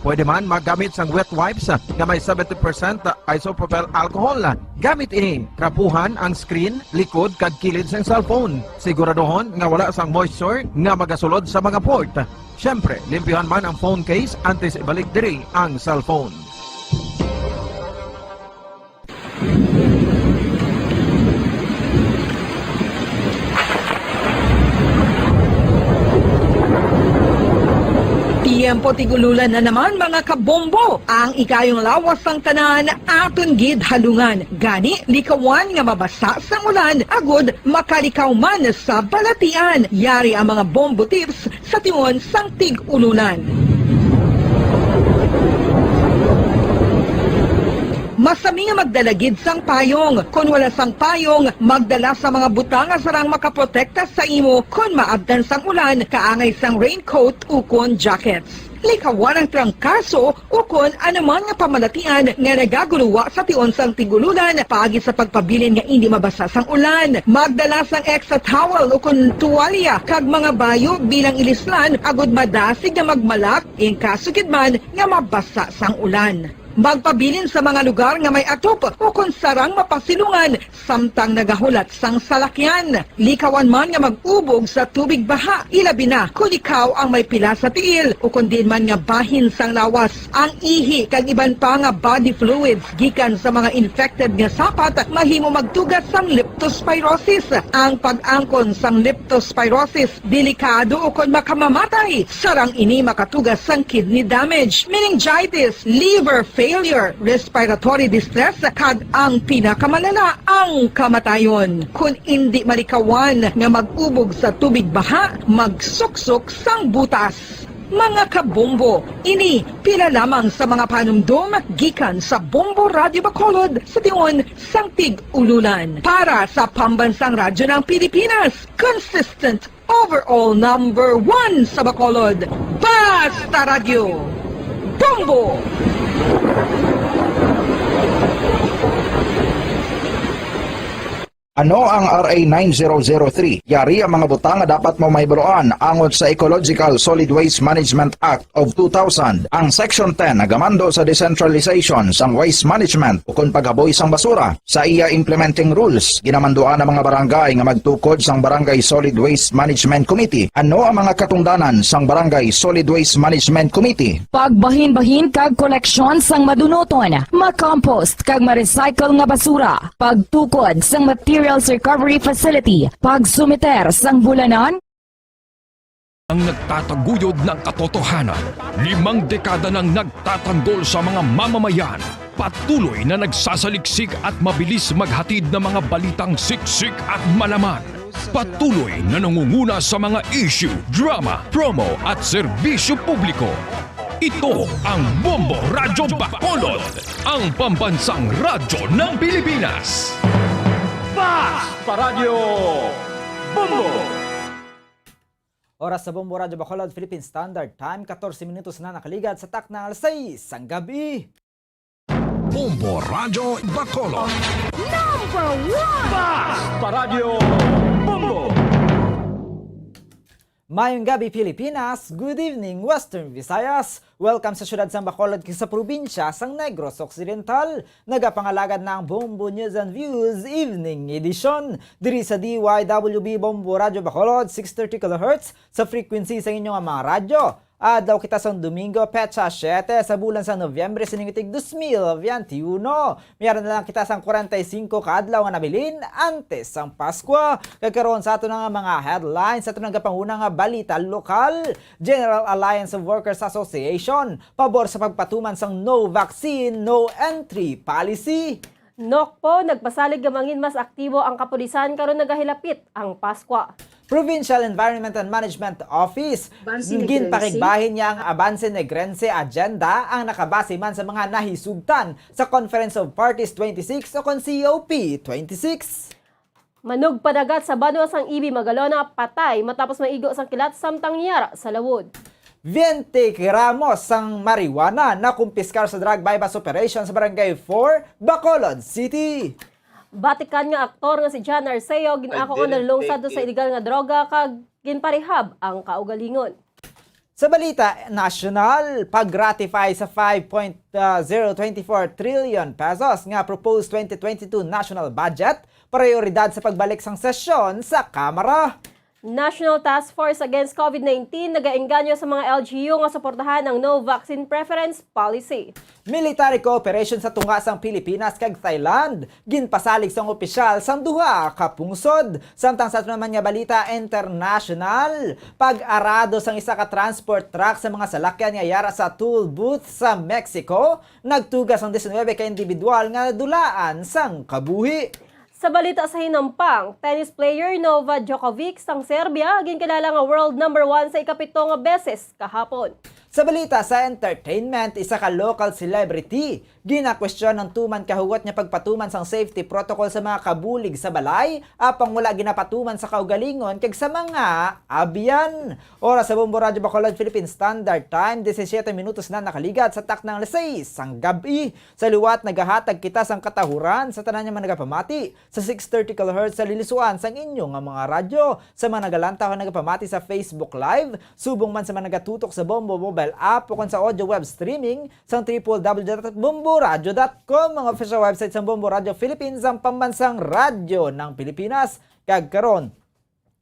Pwede man maggamit sang wet wipes nga may seventy percent isopropyl alcohol. Gamit ini, trapuhan ang screen, likod, kag kilid sang cellphone. Siguraduhon nga wala sang moisture nga magasulod sa mga port. Siyempre, limpyuhan man ang phone case antes ibalik diri ang cellphone. Tiyempo tig-ululan na naman, mga kabombo. Ang ikayong lawas sang tanan aton gid halungan. Gani, likawan nga mabasa sang ulan agud makalikaw man sa balatian. Yari ang mga bombo tips sa tion sang tig-ulunan. Masami nga magdala gid sang payong. Kon wala sang payong, magdala sa mga butang nga sarang makaprotekta sa imo kon maabtan sang ulan, kaangay sang raincoat ukon jackets. Likawan ang trangkaso ukon anuman nga pamalatian nga nagaguluwa sa tion sang tig-ululan paagi sa pagpabilin nga indi mabasa sang ulan. Magdala sang extra towel ukon tuwalya kag mga bayo bilang ilislan agud madasig nga magmalak in kaso gid man nga mabasa sang ulan. Magpabilin sa mga lugar nga may atop ukon sarang mapasilungan samtang nagahulat sang salakyan. Likawan man nga mag-ubog sa tubig baha, ilabi na kon ikaw ang may pila sa tiil ukon diin man nga bahin sang lawas. Ang ihi kag iban pa nga body fluids gikan sa mga infected nga sapat mahimo magtuga sang leptospirosis. Ang pag-angkon sang leptospirosis delikado ukon makamamatay. Sarang ini makatuga sang kidney damage, meningitis, liver failure, respiratory distress, kag ang pinakamalala, ang kamatayon. Kon indi malikawan nga mag-ubog sa tubig baha, magsuksok sang butas. Mga kabombo, ini pila lamang sa mga panumdom gikan sa Bombo Radyo Bacolod sa tion sang Tig-Ululan. Para sa Pambansang Radyo ng Pilipinas, consistent overall number one sa Bacolod. Basta Radyo, Bombo! Ano ang R A nine zero zero three? Yari ang mga butang nga dapat mo mahibaluan angot sa Ecological Solid Waste Management Act of two thousand. Ang Section ten nagamando sa decentralization sang waste management ukon paghaboy sang basura. Sa iya implementing rules, ginamanduan ang mga barangay nga magtukod sang Barangay Solid Waste Management Committee. Ano ang mga katungdanan sang Barangay Solid Waste Management Committee? Pagbahinbahin kag koleksyon sang madunuton, makompost kag ma-recycle nga basura, pagtukod sang materials recovery facility, pagsumiter sang bulanan, Ang nagtataguyod ng katotohanan, limang dekada nang nagtatanggol sa mga mamamayan, patuloy na nagsasaliksik at mabilis maghatid ng mga balitang siksik at malaman. Patuloy na nangunguna sa mga issue, drama, promo at serbisyo publiko. Ito ang Bombo Radyo Bacolod, ang pambansang radyo ng Pilipinas. Basta Radyo Bombo! Oras sa Bombo Radyo Bacolod, Philippine Standard Time, katorse minutos na nakaligad sa takna nga alas sais sang gabi. Bombo Radyo Bacolod. Number one! Basta Radyo Bombo! Mayong gabi, Pilipinas. Good evening, Western Visayas. Welcome sa siyudad sang Bacolod kag sa probinsya sang Negros Occidental. Nagapangalagad na ang Bombo News and Views Evening Edition diri sa D Y W B Bombo Radyo Bacolod, six thirty kilohertz, sa frequency sang inyo nga mga radyo. Adlaw kita sang Domingo, petsa siete sa bulan sang Nobyembre, sining itig dos mil biyente uno. May ara na lang kita sang kwarenta y singko ka adlaw nga nabilin antes sang Paskwa. Kag karon sa aton nga mga headlines, sa aton nga panguna nga balita lokal, General Alliance of Workers Association, pabor sa pagpatuman sang no vaccine, no entry policy. NOCPO, nagpasalig nga mangin mas aktibo ang kapulisan karon nagahilapit ang Paskwa. Provincial Environment and Management Office, Abanse Negrense. Ginpakigbahin niya ang Abanse Negrense Agenda, ang nakabase man sa mga nahisugtan sa Conference of Parties twenty-six o kon C O P twenty-six. Manugpadagat sa banwa sang E B Magalona patay matapos maigo sang kilat samtang yara sa lawod. Veinte gramos sang marijuana nakumpiskar sa drug buy-bust operation sa Barangay four, Bacolod City. Batikan nga aktor nga si John Arceo gin-ako nga nalulong sadto sa iligal nga droga kag ginparehab ang kaugalingon. Sa balita nasyonal, pag-ratify sa five point zero twenty four trillion pesos nga proposed twenty twenty-two national budget, prioridad sa pagbalik sang sesyon sa Kamara. National Task Force Against COVID nineteen nagaengganyo sa mga L G U nga suportahan ang no vaccine preference policy. Military cooperation sa tunga sang Pilipinas kag Thailand, ginpasalig sang opisyal sang duha ka pungsod. Samtang sa aton naman nga balita international, pag-arado sang isa ka transport truck sa mga salakyan nga yara sa toll booth sa Mexico, nagtuga sang diecinuebe ka individual nga nadulaan sang kabuhi. Sa balita sa hinampang, tennis player Novak Djokovic sang Serbia ginkilala nga world number one sa ikapito nga beses kahapon. Sa balita sa entertainment, isa ka local celebrity ginakwestiyon ang tuman ka hugot nga pagpatuman sang safety protocol sa mga kabulig sa balay, apang wala ginapatuman sa kaugalingon kag sa mga abyan. Oras sa Bombo Radyo Bacolod, Philippine Standard Time, disisiete minutos na nakaligad sa taknang alas sais sang gab-i. Sa liwat, nagahatag kita sang katahuran sa tanan nga mga nagapamati sa six thirty kilohertz sa lilisuan sang inyo nga mga radyo, sa mga nagalantaw nga nagapamati sa Facebook Live, subong man sa mga nagatutok sa Bombo Mobile mobile app, o kon sa audio web streaming sang triple W dot bomboradio dot com, ang official website sang Bombo Radio Philippines, ang pambansang radyo ng Pilipinas. Kag karon,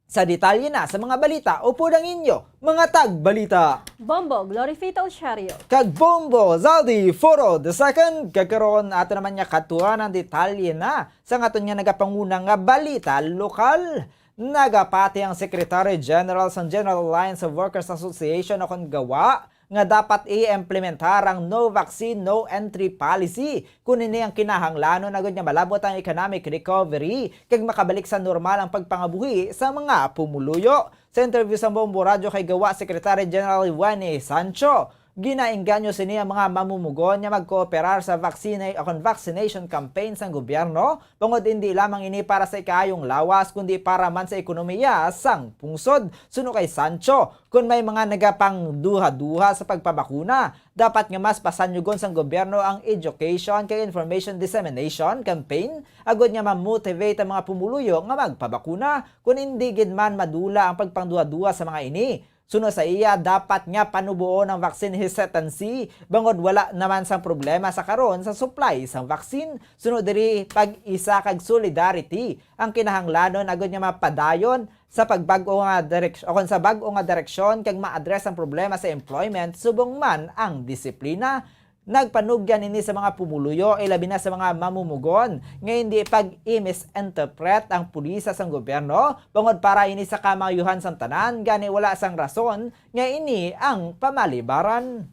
sa detalye na sa mga balita, upod ang inyo mga tagbalita, Bombo Glorifito Shario kag Bombo Zaldi Foro the second. Kag karon, ato naman nga katuan ang detalye na sa aton nga nagapanguna nga balita lokal. Nagapati ang Secretary General sang General Alliance of Workers Association o kon GAWA nga dapat i-implementar ang no vaccine, no entry policy, kon ini ang kinahanglanon agud nga malabot ang economic recovery kag makabalik sa normal ang pagpangabuhi sa mga pumuluyo. Sa interview sa Bombo Radyo kay GAWA Secretary General Wayne Sancho, ginaengganyo sini ang mga mamumugon nga magkooperar sa vaccine o kon vaccination campaign sang gobyerno, bangod indi lamang ini para sa ikaayong lawas, kundi para man sa ekonomiya sang pungsod. Suno kay Sancho, kon may mga nagapangduha-duha sa pagpabakuna, dapat nga mas pasanyugon sang gobyerno ang education kag information dissemination campaign agud nga ma-motivate ang mga pumuluyo nga magpabakuna. Kon indi gid man madula ang pagpangduha-duha sa mga ini, suno sa iya, dapat nga panuboon ang vaccine hesitancy, bangod wala naman sang problema sa karon sa supply sang vaccine. Suno diri, pag-isa kag solidarity ang kinahanglanon agud nga mapadayon sa pagbag-o nga direk-, o kon sa bag-o nga direksyon kag ma-address ang problema sa employment subong man ang disiplina. Nagpanugyan ini sa mga pumuluyo, ilabi na sa mga mamumugon, nga hindi pag-i-misinterpret ang pulisya sang gobyerno, bangod para ini sa kamayuhan sang tanan, gani wala sang rason nga ini ang pamalibaran.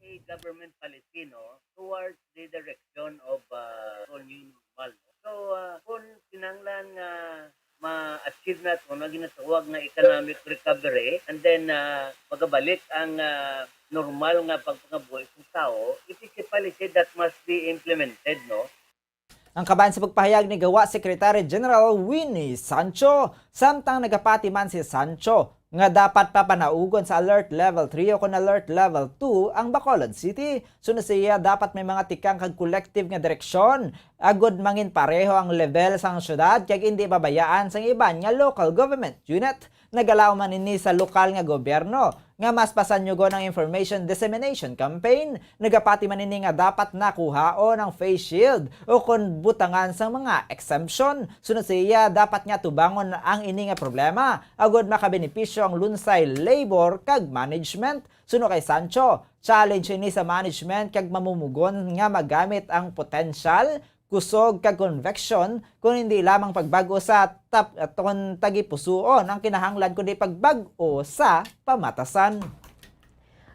A government policy, no, towards the direction of, uh, all new normal, no? So, uh, kung kinahanglan nga ma-achieve naton ang ginatawag nga economic recovery, and then, uh, magabalik ang, uh, normal nga pagpangabuhi sa tao, it is a policy that must be implemented, no? Ang kabahin sa pagpahayag ni GAWA Secretary General Wayne Sancho, samtang nagapati man si Sancho nga dapat papanaugon sa Alert Level three o kon Alert Level two ang Bacolod City. Suno sa iya, dapat may mga tikang kag collective nga direksyon agud mangin pareho ang level sang syudad kag indi babayaan sang iban nga local government unit. Nagalaom man ini sa lokal nga gobyerno nga mas pasanyugon ang information dissemination campaign. Nagapati man ini nga dapat nakuhaon ang face shield o kon butangan sang mga exemption. Suno sa iya, dapat nga tubangon ang ini nga problema agud makabenepisyo ang Lunsay labor kag management. Suno kay Sancho, challenge ini sa management kag mamumugon nga magamit ang potensyal, kusog kag conviction, kon hindi lamang pagbag-o sa tap-, kon tagipusuon ang kinahanglan, kundi pagbag-o sa pamatasan.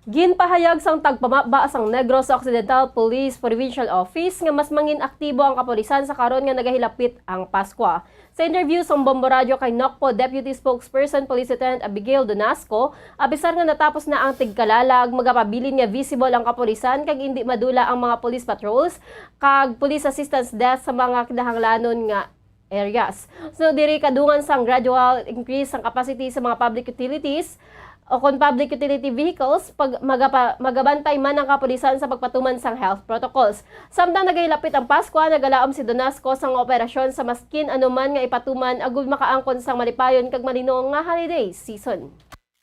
Ginpahayag sang tagpamaba sang Negros Occidental Police Provincial Office nga mas mangin aktibo ang kapulisan sa karon nga nagahilapit ang Paskwa. Sa interview sang Bombo Radyo kay NOCPO Deputy Spokesperson Police Lieutenant Abigail Donasco, apisar nga natapos na ang tigkalalag, magapabilin nga visible ang kapulisan kag indi madula ang mga police patrols kag police assistance desk sa mga kinahanglanon nga areas. So, diri kadungan sang gradual increase sang capacity sa mga public utilities o kon public utility vehicles, pag magapa-, magabantay man ang kapulisan sa pagpatuman sang health protocols. Samtang nagahilapit ang Paskwa, nagalaom si Donasco sang operasyon sa maskin ano man nga ipatuman agud makaangkon sang malipayon kag malino nga holiday season.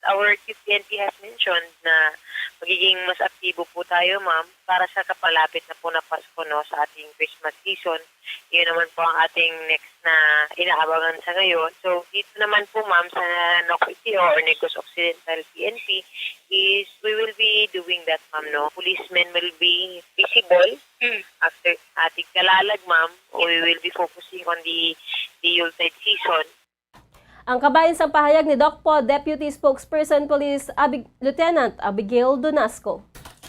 Our Q P N P has mentioned na magiging mas aktibo po tayo, ma'am, para sa kapalapit na po na Pasko, no, sa ating Christmas season. Yun naman po ang ating next na inaabangan sa ngayon. So, dito naman po, ma'am, sa NOCPO or Negros Occidental P N P is we will be doing that, ma'am, no? Policemen will be visible after ating kalalag, ma'am. We will be focusing on the, the Yuletide season. Ang kabahin sang pahayag ni DOCPO Deputy Spokesperson Police Abig-, Lieutenant Abigail Donasco.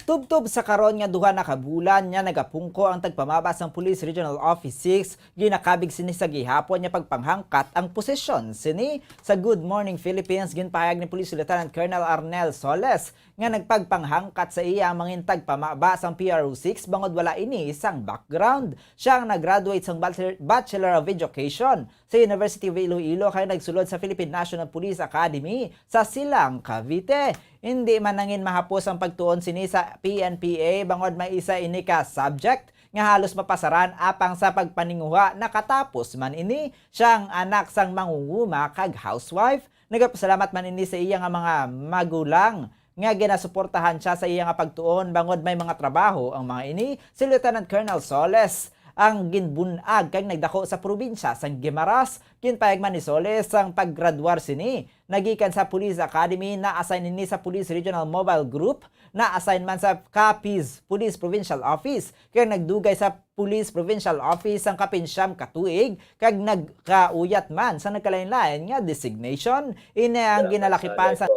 Tubtob sa karon nga duha na ka bulan nga nagapungko ang tagpamaba sang Police Regional Office six, ginakabig sini sa gihapon nga pagpanghangkat ang posisyon sini. Sa Good Morning Philippines, ginpahayag ni Police Lieutenant Colonel Arnel Soles nga nagpagpanghangkat sa iya ang mangin tagpamaba sang P R O six bangod wala ini sang background. Siya ang nag-graduate sang Bachelor, Bachelor of Education sa University of Iloilo kag nagsulod sa Philippine National Police Academy sa Silang, Cavite. Hindi man nangin mahapos ang pagtuon sini sa P N P A bangod may isa ini ka subject nga halos mapasaran, apang sa pagpaninguha nakatapos man ini. Siya ang anak sang mangunguma kag housewife. Nagapasalamat man ini sa iya nga mga magulang nga ginasuportahan siya sa iya nga pagtuon bangod may mga trabaho ang mga ini si Lieutenant Colonel Soles ang ginbun-ag kag nagdako sa probinsya sang Guimaras. Ginpayag man ni Soles ang paggraduar sini. Nagikan sa Police Academy, na-assign ini sa Police Regional Mobile Group, na-assign man sa Capiz Police Provincial Office, kag nagdugay sa Police Provincial Office sang kapinsyam ka tuig, kag nagkauyat man sa nagkalain-lain nga designation. Ini ang ginalakipan sa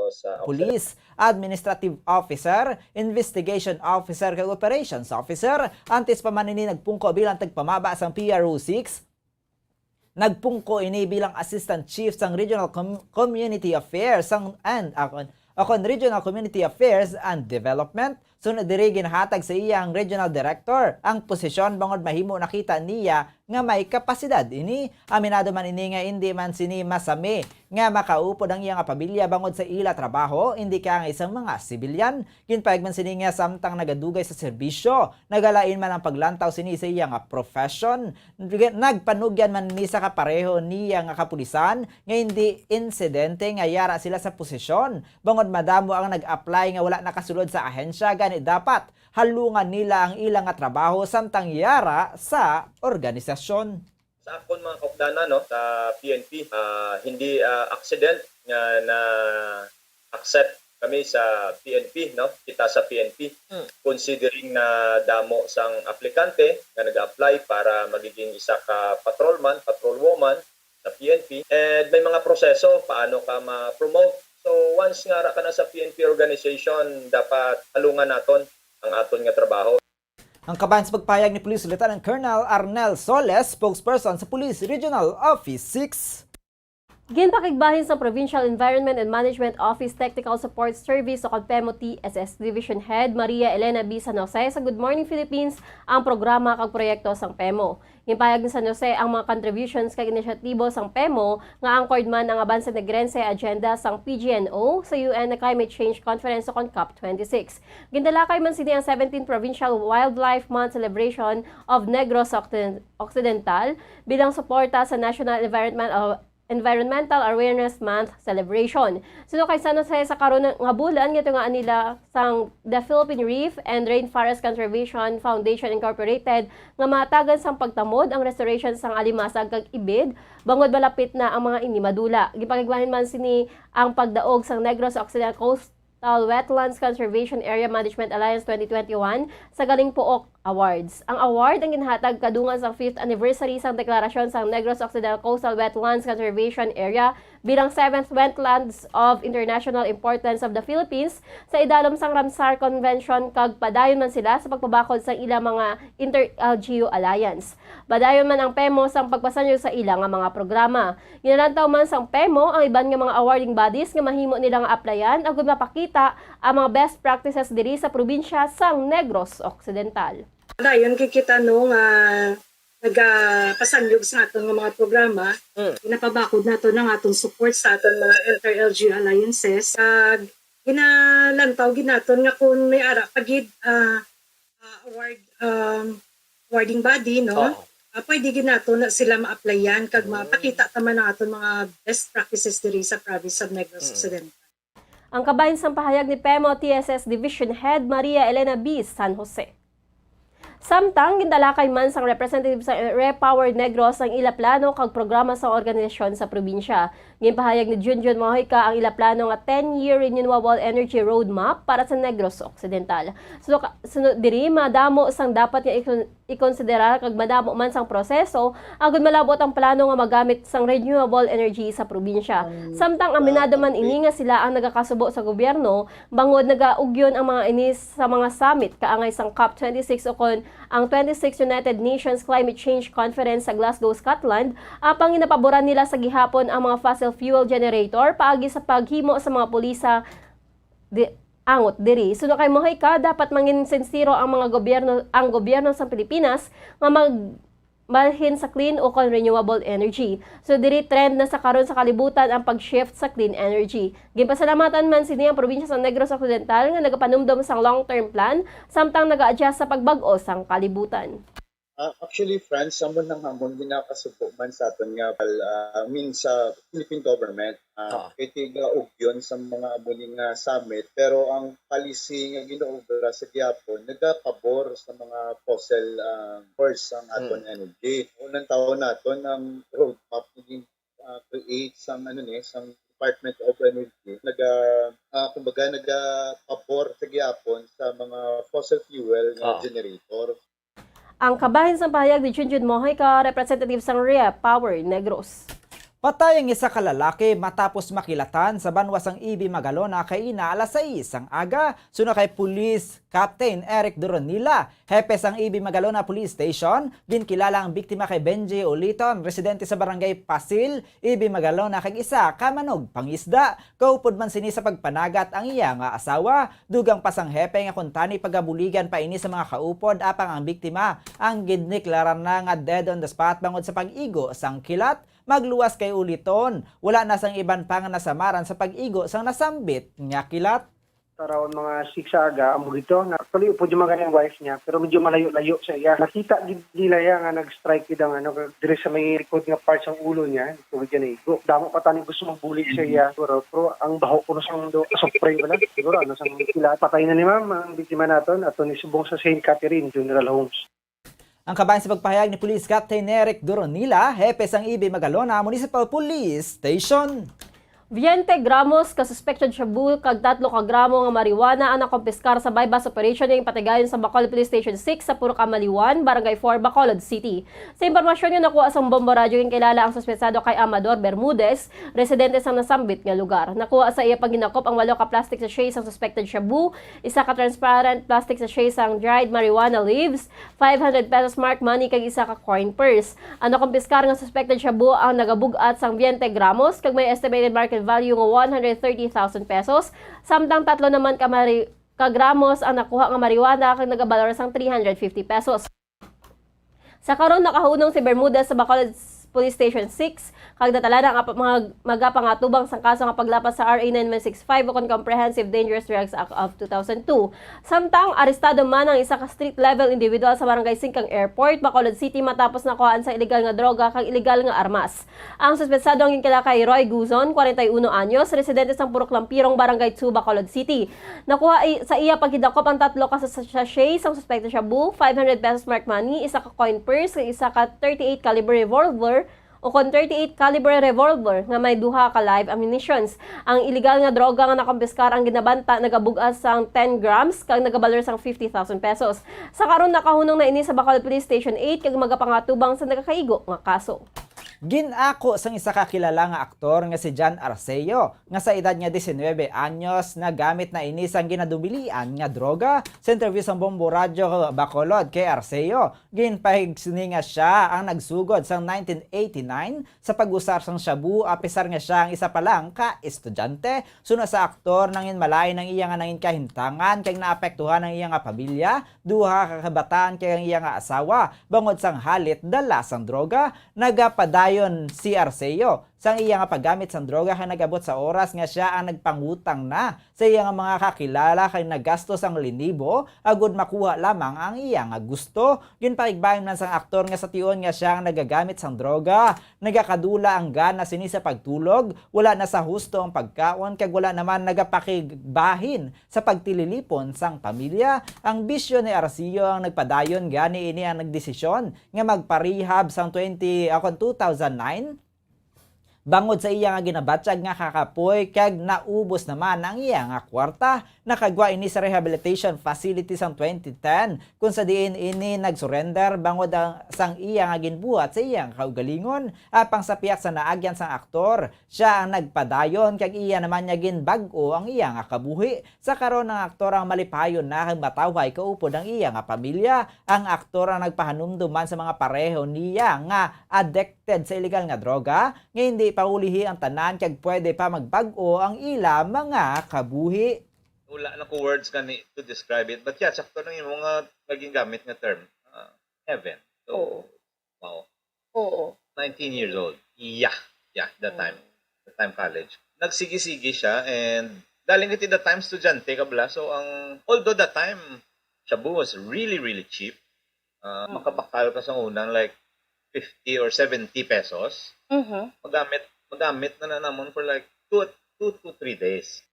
Police Administrative Officer, Investigation Officer, kag Operations Officer. Antes pa man ini nagpungko bilang tagpamaba sang P R O six, nagpungko ini bilang Assistant Chief sang Regional Com-, Community Affairs sang, and, akon, akon Regional Community Affairs and Development. Sunod diri, ginhatag sa iya ang Regional Director ang posisyon bangod mahimo nakita niya nga may kapasidad ini. Aminado man ini nga indi man sini masami nga makaupod ang iya nga pamilya bangod sa ila trabaho, indi kaangay sang mga sibilyan. Ginpayag man sini nga samtang nagadugay sa serbisyo, nagalain man ang paglantaw sini sa iya nga profession. Nag-, nagpanugyan man ni sa kapareho niya nga kapulisan nga hindi insidente nga yara sila sa posisyon, bangod madamo ang nag-apply nga wala nakasulod sa ahensya, gani dapat halungan nila ang ila nga trabaho samtang yara sa organisasyon. Sa akon mga kaupdanan, no, sa P N P, ah, hindi, ah, accident nga na-accept kami sa P N P, no, kita sa P N P, Mm. considering na damo sang aplikante nga nag-apply para magiging isa ka patrolman, patrolwoman sa P N P, and may mga proseso paano ka ma-promote. So, once nga ara ka na sa P N P organization, dapat halungan naton ang aton nga trabaho. Ang kabahin sa pagpahayag ni Police Lieutenant Colonel Arnel Soles, spokesperson sa Police Regional Office six. Ginpakigbahin sa Provincial Environment and Management Office Technical Support Service o kon PEMO T S S Division Head Maria Elena B. San Jose sa Good Morning Philippines ang programa kag proyekto sang PEMO. Ginpahayag ni San Jose ang mga contributions kag inisyatibo sang PEMO nga anchored man ang Avance Negrense Agenda sang P G N O sa U N nga Climate Change Conference o kon COP twenty-six. Gindalakay man sini ang seventeenth Provincial Wildlife Month Celebration of Negros Occiden-, Occidental bilang suporta sa National Environmental, Environmental Awareness Month Celebration. Suno kay San Jose, sa karon nga bulan, gitungaan nila sang The Philippine Reef and Rainforest Conservation Foundation Incorporated nga mahatagan sang pagtamod ang restoration sang alimasag kag ibid, bangod malapit na ang mga ini madula. Gipakigbahin man sini ang pagdaog sang Negros Occidental Coast Tal Wetlands Conservation Area Management Alliance twenty twenty-one sa Galing Pook Awards. Ang award ang ginhatag kadungan sa fifth anniversary sang deklarasyon sang Negros Occidental Coastal Wetlands Conservation Area bilang seventh Wetlands of International Importance of the Philippines sa idalom sang Ramsar Convention, kag padayon man sila sa pagpabakod sa ilang mga inter-L G U alliance. Padayon man ang PEMO sang pagpasanyog sa ila nga mga programa. Ginalantaw man sang PEMO ang iban nga mga awarding bodies nga mahimo nila nga applyan agud mapakita ang mga best practices diri sa probinsya sang Negros Occidental. Dayon kikita, no, nga nagapasanyog sa aton nga mga programa, Mm. ginapabakod nato ang aton support sa aton mga inter-L G U alliances. Kag ginalantaw gid naton nga kung may ara pa gid, ah, ah, award, um, awarding body, no? Oo. Ah, pwede gid nato na sila ma-applyan kag Mm. mapakita ta man ang aton mga best practices diri sa province of Negros Mm. Occidental. Ang kabahin sang pahayag ni PEMO T S S Division Head Maria Elena B. San Jose. Samtang gindalakay man sang representative sa Repower Negros ang ila plano kag programa sa organisasyon sa probinsya. Ginpahayag ni Junjun Mojica ang ila plano nga ten-year Renewable Energy Roadmap para sa Negros Occidental. Suno ka-, suno diri, madamo sang dapat nga ikon-, ikonsiderar kag madamo man sang proseso agud malab-ot ang plano nga magamit sang renewable energy sa probinsya. Ang Samtang aminado man ini nga sila ang nagakasubo sa gobyerno, bangod nagaugyon ang mga ini sa mga summit kaangay sang COP twenty-six o kon ang twenty-sixth United Nations Climate Change Conference sa Glasgow, Scotland, apang ginapaboran nila sa gihapon ang mga fossil fuel generator paagi sa paghimo sa mga pulisa di-, angot diri. Suno kay Mojica, dapat mangin sinsero ang mga gobyerno, ang gobyerno sa Pilipinas nga magbalhin sa clean o kon renewable energy. So, diri trend na sa karon sa kalibutan ang pag-shift sa clean energy. Ginpasalamatan man sini ang probinsya sa Negros Occidental nga nagapanumdom sang long-term plan samtang naga-adjust sa pagbag-o sang kalibutan. Ah, actually, Franz, amo nang hamon ginakasubo man sa aton nga, ah, I mean, sa Philippine government, ah, Oo. kay tiga ugyon sa mga amo ni nga summit, pero ang policy nga ginaobra sa gihapon nagapabor sa mga fossil, ah, fuels ang aton Mm. energy. Unang taon naton ang roadmap naging, ah, create sang, ano ni, sang Department of Energy. Naga, ah, kumbaga, nagapabor sa gihapon sa mga fossil fuel nga Oo. generator. Ang kabahin sang pahayag ni Junjun Mohoy ka Representative sang Repower Negros. Patay ang isa ka lalaki matapos makilatan sa banwa sang Ibi Magalona kay ina alas sais sang aga. Suno kay Police Captain Eric Duronila, hepe sang Ibi Magalona Police Station, ginkilala ang biktima kay Benji Uliton, residente sa barangay Pasil, Ibi Magalona, kag isa ka manugpangisda. Kaupod man sini sa pagpanagat ang iya nga asawa. Dugang pa sang hepe nga kuntani pagabuligan pa ini sa mga kaupod, apang ang biktima ang gindeklara na nga dead on the spot bangod sa pag-igo sang kilat. Magluwas kay Uliton, wala na sang iban pa nga nasamaran sa pag-igo sang nasambit nga kilat. Around mga six sa aga, amo gito. Na, actually, upod yung mga yung wife niya, pero medyo malayo-layo sa iya. Nakita gid nila iya nga nag-strike gid ang ano, dire sa may likod nga part sang ulo niya, tungod niya naigo. Damo pa tani gusto magbulig sa iya, siguro. Pero ang baho ko na sang do, spray wala. Siguro, ano, sang sila, patay na ni ma'am, ang biktima naton, ato ni subong sa Saint Catherine Funeral Homes. Ang kabahin sa pagpahayag ni Police Captain Eric Duronila, hepe sang Ibi Magalona Municipal Police Station. Veinte gramos ka suspected shabu kag tatlo ka gramo nga marijuana ang nakumpiskar sa buy-bust operation nga ginpatigayon sa Bacolod Police Station six sa Purok Amaliwan, Barangay four, Bacolod City. Sa impormasyon nga nakuha sa Bombo Radyo, ginkilala ang suspetsado kay Amador Bermudez, residente sa nasambit nga lugar. Nakuha sa iya paghinakop ang walo ka plastic sachet sang suspected shabu, isa ka transparent plastic sachet sang dried marijuana leaves, five hundred pesos marked money, kag isa ka coin purse. Ang nakumpiskar nga suspected shabu ang nagabug-at sang veinte gramos kag may estimated market value nga one hundred thirty thousand pesos, samtang tatlo naman ka mari-, ka gramos ang nakuha nga marijuana kag nagabalor sang three hundred fifty pesos. Sa karon, nakahunong si Bermudez sa Bacolod Police Station six, kag natala na ang apa-, mga magapangatubang sang kaso nga paglapas sa R A nine one six five ukon Comprehensive Dangerous Drugs Act of two thousand two. Samtang arestado man ang isa ka street-level individual sa Barangay Singkang Airport, Bacolod City, matapos nakuhaan sa iligal nga droga kag iligal nga armas. Ang suspetsado ang ginkilala kay Roy Guzon, kwarenta y uno anyos, residente sang Purok Lampirong, Barangay two, Bacolod City. Nakuha i-, sa iya paghidakop ang tatlo ka sa-, sachet sang suspected shabu, five hundred pesos marked money, isa ka coin purse, kag isa ka thirty-eight caliber revolver, ukon thirty-eight caliber revolver nga may duha ka live ammunitions. Ang iligal nga droga nga nakumpiskar ang ginabanta nagabug-at sang ten grams kag nagabalor sang fifty thousand pesos. Sa karon, nakahunong na ini sa Bacolod Police Station eight kag magapangatubang sa nagakaigo nga kaso. Gin-ako sang isa ka kilala nga aktor nga si John Arceo, nga sa edad nga diecinuebe anyos, nagamit na ini sang ginadubilian nga droga. Sa interview sang Bombo Radyo Bacolod kay Arceo, ginpahig sini nga sia ang nagsugod sang nineteen eighty-nine sa pag-usar sang shabu, apisar nga sia ang isa pa lang ka estudyante. Suno sa aktor, nangin malain ang iya nga nangin kahintangan kag naapektuhan ang iya nga pamilya, duha ka kabataan kag ang iya nga asawa, bangod sang halit dala sang droga. Nagapadayon si Arceo sang iya nga paggamit sang droga kag nag-abot sa oras nga sia ang nagpangutang na sa iya nga mga kakilala kag naggasto sang linibo agud makuha lamang ang iya nga gusto. Ginpahigbayon man sang aktor nga sa tion nga sia ang nagagamit sang droga, nagakadula ang gana sini sa pagtulog, wala na sa husto ang pagkaon, kag wala naman nagapakigbahin sa pagtililipon sang pamilya. Ang bisyo ni Arceo ang nagpadayon, gani ini ang nagdesisyon nga magparehab sang twenty, ah, kon two thousand nine, bangod sa iya nga ginabatyag nga kakapoy kag naubos naman ang iya nga kwarta. Nakagwa ini sa rehabilitation facility sang twenty ten, kung sa diin ini nagsurrender bangod ang, sang iya nga ginbuhat sa iya nga kaugalingon. Apang sa pihak sa naagyan sang aktor, sia ang nagpadayon kag iya naman niya ginbag-o ang iya nga kabuhi. Sa karon, ang aktor ang malipayon na kag matawhay kaupod ang iya nga pamilya. Ang aktor ang nagpahanumdom man sa mga pareho niya nga addicted sa illegal nga droga nga hindi paulihi ang tanan kag pwede pa magbag-o ang ila mga kabuhi. Wala na ko words gani to describe it. But yeah, sakto lang yung mga naging gamit nga term. Ah, heaven. So, Oo. Wow. Oo. Nineteen years old. Yeah. Yeah, that time. That time college. Nagsigi-sigi siya and galing iti that time estudyante ka bala. So ang, although that time shabu was really, really cheap, Ah, Mm. makabakal ka sa unang, like, fifty or seventy pesos. Mhm. Magamit, magamit na na namon for, like, two, two to three days.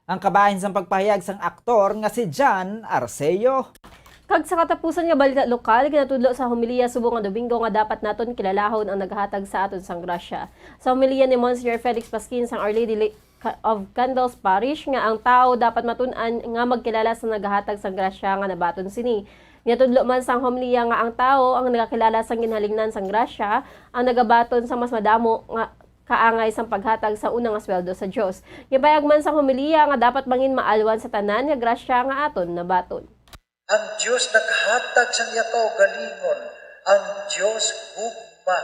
Ang kabahin sang pagpahayag sang aktor nga si John Arceo. Kag sa katapusan nga balita lokal, ginatudlo sa homilya subong nga Domingo nga dapat naton kilalahon ang nagahatag sa aton sang grasya. Sa homilya ni Monsignor Felix Pasquin sang Our Lady Li-, Ca-, of Candles Parish nga ang tawo dapat matun-an nga magkilala sa nagahatag sang grasya nga nabaton sini. Ginatudlo man sang homilya nga ang tawo ang nagakilala sang ginhalingnan sang grasya, ang nagabaton sang mas madamo nga kaangay sang paghatag sa una nga sweldo sa Dios. Gipahayag man sang homilya nga dapat bangin maalwan sa tanan nga grasya nga aton nabaton. Ang Dios naghatag sang iya kaugalingon, ang Dios gugma,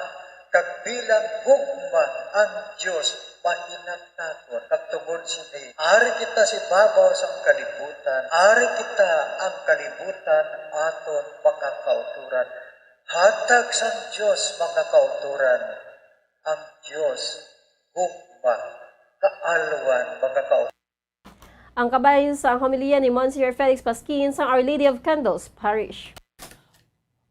kag bilang gugma ang Dios mahinat naton, kag tungod sini ari kita sa ibabaw sang kalibutan, ari kita ang kalibutan aton mga kautoran. Hatag sang Dios, mga kautoran, ang Dios gugma, kaalwan, mga kautoran. Ang kabahin sa homilya ni Monsignor Felix Pasquin sang Our Lady of Candles Parish.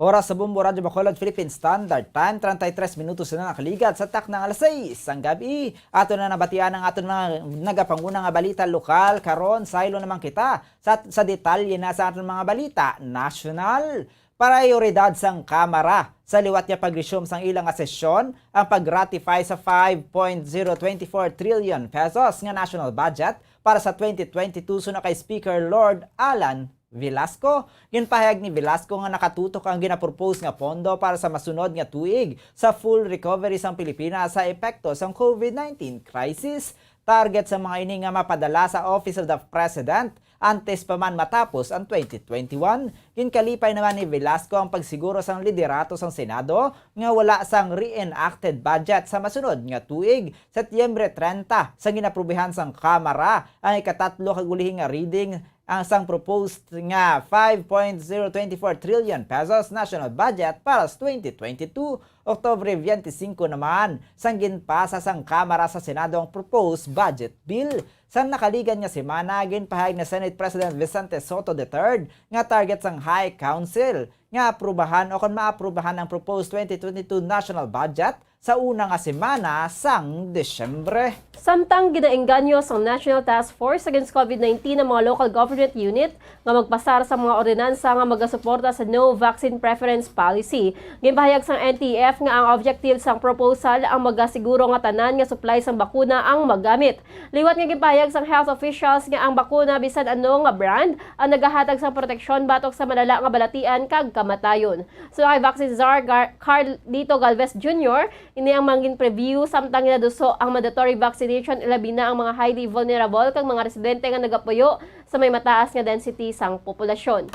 Oras sa Bombo Radyo Bacolod Philippine Standard Time, treinta y tres minutos na nakaligat sa takna nga alas sais sang gabi. Ato na nabatian ang aton mga nagapanguna nga balita lokal. Karon, saylo naman kita sa, sa detalye na sa aton mga balita nasyonal. Prayoridad sang Kamara sa liwat nga pag-resume sang ila nga sesyon ang pag-ratify sa five point zero twenty four trillion pesos nga national budget para sa twenty twenty-two suno kay Speaker Lord Alan Velasco. Ginpahayag ni Velasco nga nakatutok ang ginapropose nga pondo para sa masunod nga tuig sa full recovery sang Pilipinas sa epekto sang COVID nineteen crisis. Target sa mga ini nga mapadala sa Office of the President antes pa man matapos ang twenty twenty-one. Ginkalipay naman ni Velasco ang pagsiguro sang liderato sang Senado nga wala sang reenacted budget sa masunod nga tuig. Setyembre treinta, sa ginaprubahan sang Kamara ang ikatatlo kag ulihi nga reading ang sang proposed nga five point zero twenty four trillion pesos national budget para sa twenty twenty-two. Oktubre twenty-five naman, sang ginpasa sang Kamara sa Senado ang proposed budget bill. Sang nakaligan nga semana, ginpahayag ni Senate President Vicente Sotto the third nga target sang High Council nga aprubahan o kon maaprubahan ang proposed twenty twenty-two national budget sa una nga semana sang Disyembre. Samtang ginaengganyo sang National Task Force Against COVID nineteen ang mga local government unit nga magpasar sa mga ordinansa nga magasuporta sa no vaccine preference policy. Ginpahayag sang N T F nga ang objective sang proposal ang magasiguro nga tanan nga supply sang bakuna ang magamit. Liwat nga ginpahayag sang health officials nga ang bakuna, bisan ano nga brand, ang nagahatag sang proteksyon batok sa malala nga balatian kag kamatayon. Suno kay Vaccine Czar Gar-, Carlito Galvez Junior, ini ang mangin preview samtang ginaduso ang mandatory vaccination, ilabi na ang mga highly vulnerable kag mga residente nga nagapuyo sa may mataas nga density sang populasyon.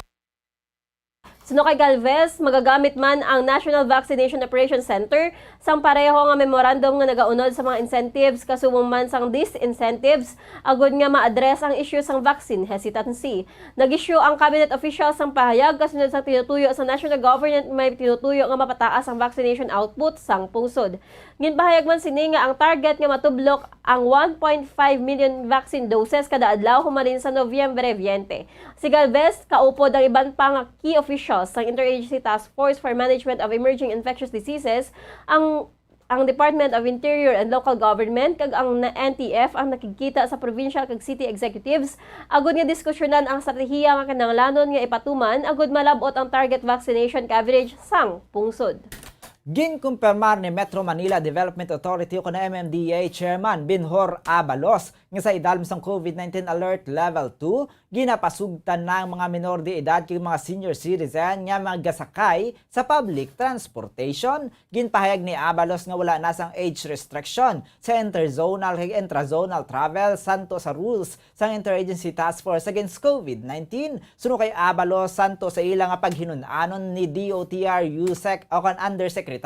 Suno kay Galvez, magagamit man ang National Vaccination Operation Center sang pareho nga memorandum nga nagaunod sa mga incentives kasubo man sang disincentives agud nga ma-address ang isyu sang vaccine hesitancy. Nag-issue ang cabinet official sang pahayag kasunod sang tinutuyo sa national government may tinutuyo nga mapataas ang vaccination output sang pungsod. Ginpahayag man sini nga ang target nga matublok ang one point five million vaccine doses kada adlaw humalin sa Nobyembre twenty. Si Galvez, kaupod ang iban pa nga key officials sang Interagency Task Force for Management of Emerging Infectious Diseases, ang ang Department of Interior and Local Government kag ang na-, N T F ang nakigkita sa provincial kag city executives agud nga diskusyonan ang estratehiya nga kinahanglanon nga ipatuman agud malab-ot ang target vaccination coverage sang pungsod. Ginkumpirmar ni Metro Manila Development Authority o kon M M D A Chairman Benhur Abalos nga sa idalom sang COVID nineteen Alert Level two, ginapasugtan na ang mga minor de edad kag mga senior citizen nga magasakay sa public transportation. Ginpahayag ni Abalos nga wala na sang age restriction sa interzonal kag intrazonal travel santo sa rules sang Interagency Task Force Against COVID nineteen. Suno kay Abalos, santo sa ila nga paghinun-anon ni D O T R USEC o kon Undersecretary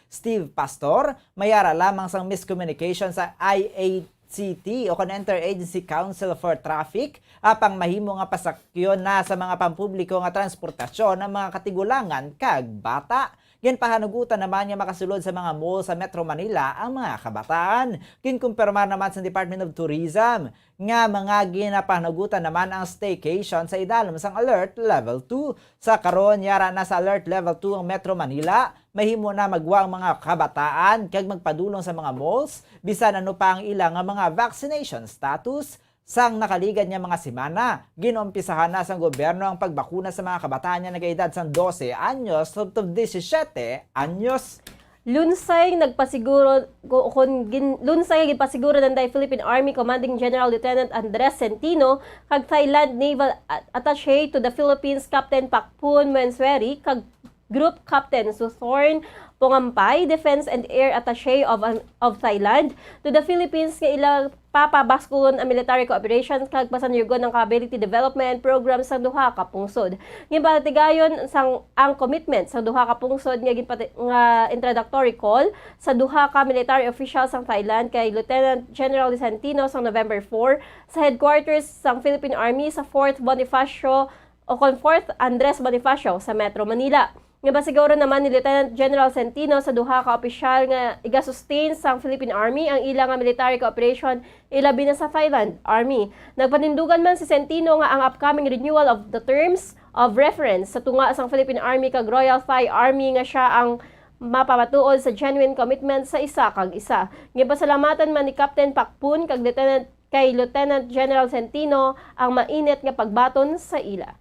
Steve Pastor, may ara lamang sang miscommunication sa I A City o kon Interagency Council for Traffic, apang mahimo nga pasakyon na sa mga pampubliko nga transportasyon ang mga katigulangan kag bata. Ginpahanugutan naman nga makasulod sa mga mall sa Metro Manila ang mga kabataan. Ginkumpirmar naman sa Department of Tourism nga mga ginpahanugutan naman ang staycation sa idalom sang Alert Level two. Sa karon, yara na sa Alert Level two ang Metro Manila. Mahimo na magwa ang mga kabataan kag magpadulong sa mga malls, bisan ano pa ang ila nga mga vaccination status. Sang nakaligad nga mga semana, gin-umpisahan na sang gobyerno ang pagbakuna sa mga kabataan nga nagaedad sang dose anyos tubtob disisiete anyos. Lunsay nagpasiguro ko-, kon gin-, lunsay nga ginpasiguro nanday Philippine Army Commanding General Lieutenant Andres Centino kag Thailand Naval A-, Attaché to the Philippines Captain Pakpun Muensweri kag Group Captain Suthorn Pongampay, Defense and Air Attaché of, of Thailand to the Philippines, nga ila papabaskulon ang military cooperation kag pasandyugon ang capability development program sa duha ka pungsod. Ginpatigayon sang ang commitment sa duha ka pungsod nga ginpati-, nga introductory call sa duha ka military official sang Thailand kay Lieutenant General Vicentino sang November four sa headquarters sang Philippine Army sa Fort Bonifacio o kon Fort Andres Bonifacio sa Metro Manila. Nga masiguro naman ni Lieutenant General Centino sa duha ka opisyal nga igasustain sang Philippine Army ang ila nga military cooperation, ilabi na sa Thailand Army. Nagpanindugan man si Centino nga ang upcoming renewal of the terms of reference sa tunga sang Philippine Army kag Royal Thai Army nga siya ang mapamatuod sa genuine commitment sa isa kag isa. Ginpasalamatan man ni Captain Pakpun kag Lieutenant, kay Lieutenant General Centino ang mainit nga pagbaton sa ila.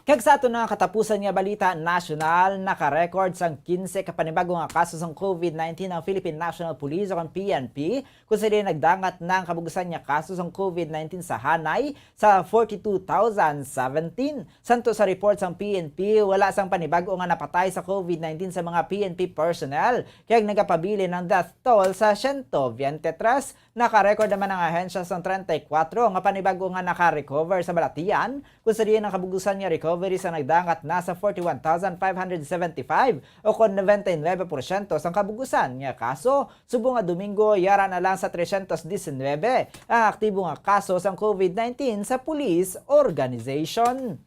Kag sa aton nga katapusan nga balita nasyonal, naka-record sang kinse ka panibago nga kaso sang COVID nineteen ang Philippine National Police o ang P N P, kung sa diin nagdangat na ang kabug-usan nga kaso sang COVID nineteen sa Hanay sa forty-two thousand seventeen. Santo sa report sang P N P, wala sang panibago nga napatay sa COVID nineteen sa mga P N P personnel, kag nagapabilin ang death toll sa siyento biyente tres. Naka-record naman ang ahensya sang treinta y cuatro nga panibago nga naka-recover sa balatian, kung sa diin ang kabug-usan nga recovery sa nagdangat na sa forty-one thousand five hundred seventy-five o kon noventa y nuebe porsyento sang kabug-usan nga kaso. Subong nga Domingo, yara na lang sa tresyentos disinwebe ang aktibo nga kaso sang COVID nineteen sa police organization.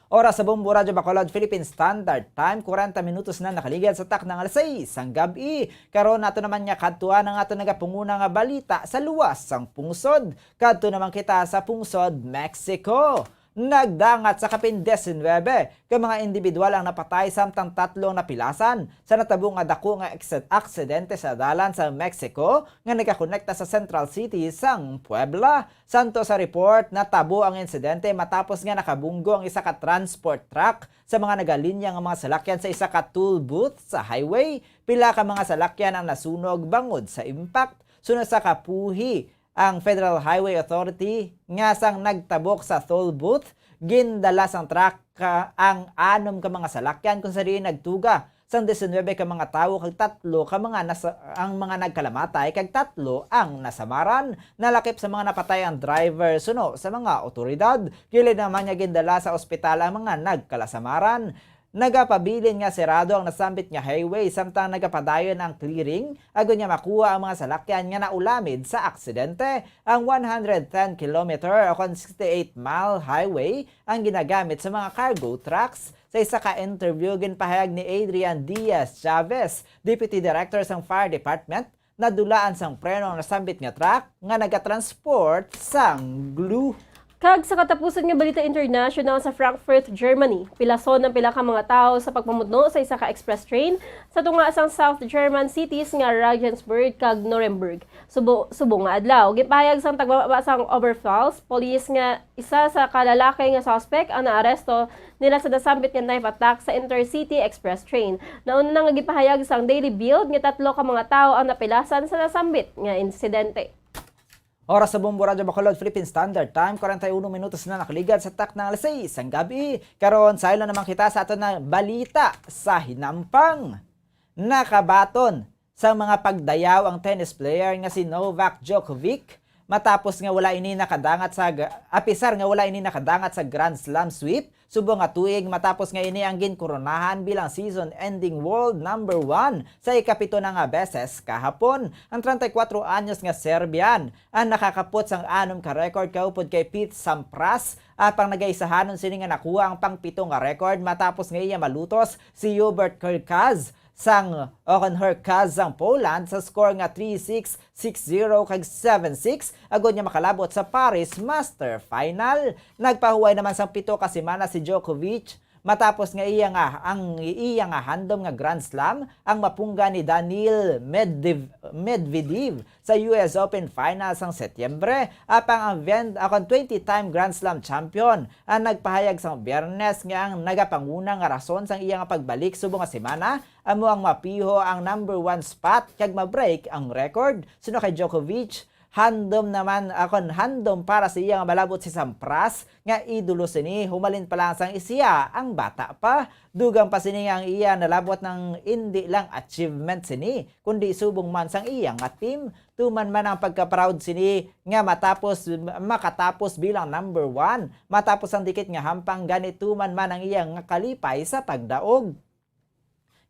Oras sa Bombo Radyo Bacolod, Philippine Standard Time, kwarenta minutos na nakaligad sa takna nga alas sais sang gab-i. Karon nato naman nga kadtuan ang aton nagapunguna nga balita sa luwas sang pungsod. Kadto naman kita sa pungsod Mexico. Nagdangat sa kapin disinwebe ka mga individual ang napatay, samtang tatlo ang napilasan sa natabo nga dako nga eksid-, aksidente sa dalan sa Mexico nga nagakonekta sa central city sang Puebla. Santo sa report, natabo ang insidente matapos nga nakabunggo ang isa ka transport truck sa mga nagalinya nga mga salakyan sa isa ka toll booth sa highway. Pila ka mga salakyan ang nasunog bangod sa impact. Sunod sa kapuhi ang Federal Highway Authority nga sang nagtabok sa toll booth, gindala sang truck, ah, ang anom ka mga salakyan kung sa diin nagtuga sang disinwebe ka mga tawo kag tatlo ka mga nasa-, ang mga nagkalamatay kag tatlo ang nasamaran. Nalakip sa mga napatay ang driver suno sa mga otoridad. Kilid naman nga gindala sa ospital ang mga nagkalasamaran. Nagapabilin nga serado ang nasambit nga highway samtang nagapadayon ang clearing agod nga makuha ang mga salakyan nga naulamid sa aksidente. Ang one hundred ten kilometer o kon sixty-eight mile highway ang ginagamit sa mga cargo trucks. Sa isa ka interview, ginpahayag ni Adrian Diaz Chavez, Deputy Director sang Fire Department, nadulaan sang preno ang nasambit nga truck nga nagatransport sang glue. Kag sa katapusan nga balita international, sa Frankfurt, Germany, pilason ang pila ka mga tawo sa pagpamudno sa isa ka express train sa tunga sang South German cities nga Regensburg kag Nuremberg. Subo-, subong nga adlaw, gipahayag sang tagbaba sang Oberpfalz Police nga isa sa ka lalaki nga suspek ang naaresto nila sa nasambit nga knife attack sa Intercity Express train. Nauna na nga gipahayag sang Daily Bild nga tatlo ka mga tawo ang napilasan sa nasambit nga insidente. Oras sa Bombo Radyo Bacolod, Philippine Standard Time, kwarenta y uno minutos na nakaligad sa takna nga alas sais sang gab-i. Karon, saylo naman kita sa aton na balita sa hinampang. Nakabaton sa mga pagdayaw ang tennis player nga si Novak Djokovic Matapos nga wala ini nakadangat sa g-, apisar nga wala ini nakadangat sa Grand Slam sweep, subong nga tuig matapos nga ini ang ginkoronahan bilang season-ending world number one sa ikapito na nga beses kahapon. Ang treinta y cuatro anyos nga Serbian ang nakakapot sang anom ka record kaupod kay Pete Sampras, apang nagaisahanon sini nga nakuha ang pangpito nga record matapos nga iya malutos si Hubert Hurkacz sang, o kon Hurkacz sang Poland sa score nga three six, six zero kag seven six, agod nga makalabot sa Paris Master Final. Nagpahuway naman sang pito ka semana si Djokovic matapos nga iya nga, ang iya nga handom nga Grand Slam ang mapunggan ni Daniil Medvedev, Medvedev sa U S Open Finals sang Setyembre, apang ang ven-, akon twenty-time Grand Slam champion ang nagpahayag sang Biyernes nga ang nagapanguna nga rason sang iya nga pagbalik subong nga semana amo ang mapiho ang number one spot kag ma-break ang record. Suno kay Djokovic, handom naman, akon handom para sa iya nga malabot si Sampras nga idolo sini humalin pa lang sang siya ang bata pa. Dugang pa sini nga ang iya nalabot nang indi lang achievement sini, kundi subong man sang iya nga team. Tuman man ang pagka-proud sini nga matapos, makatapos bilang number one, matapos ang dikit nga hampang gani tuman man ang iya nga kalipay sa pagdaog.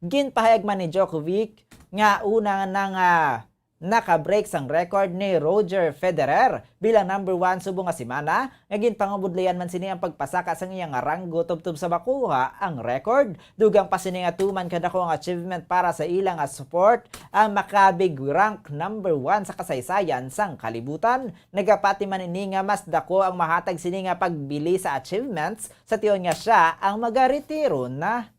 Ginpahayag man ni Djokovic nga una na nga naka-break sang record ni Roger Federer bilang number one subong nga semana, nga ginpangabudlayan man sini ang pagpasaka sang iya nga ranggo tubtob sa makuha ang record. Dugang pa sini nga tuman kadako ang achievement para sa ila nga sport ang maka-big rank number one sa kasaysayan sang kalibutan. Nagapati man ini nga mas dako ang mahatag sini nga pagbili sa achievements sa tion nga sia ang magaretiro na.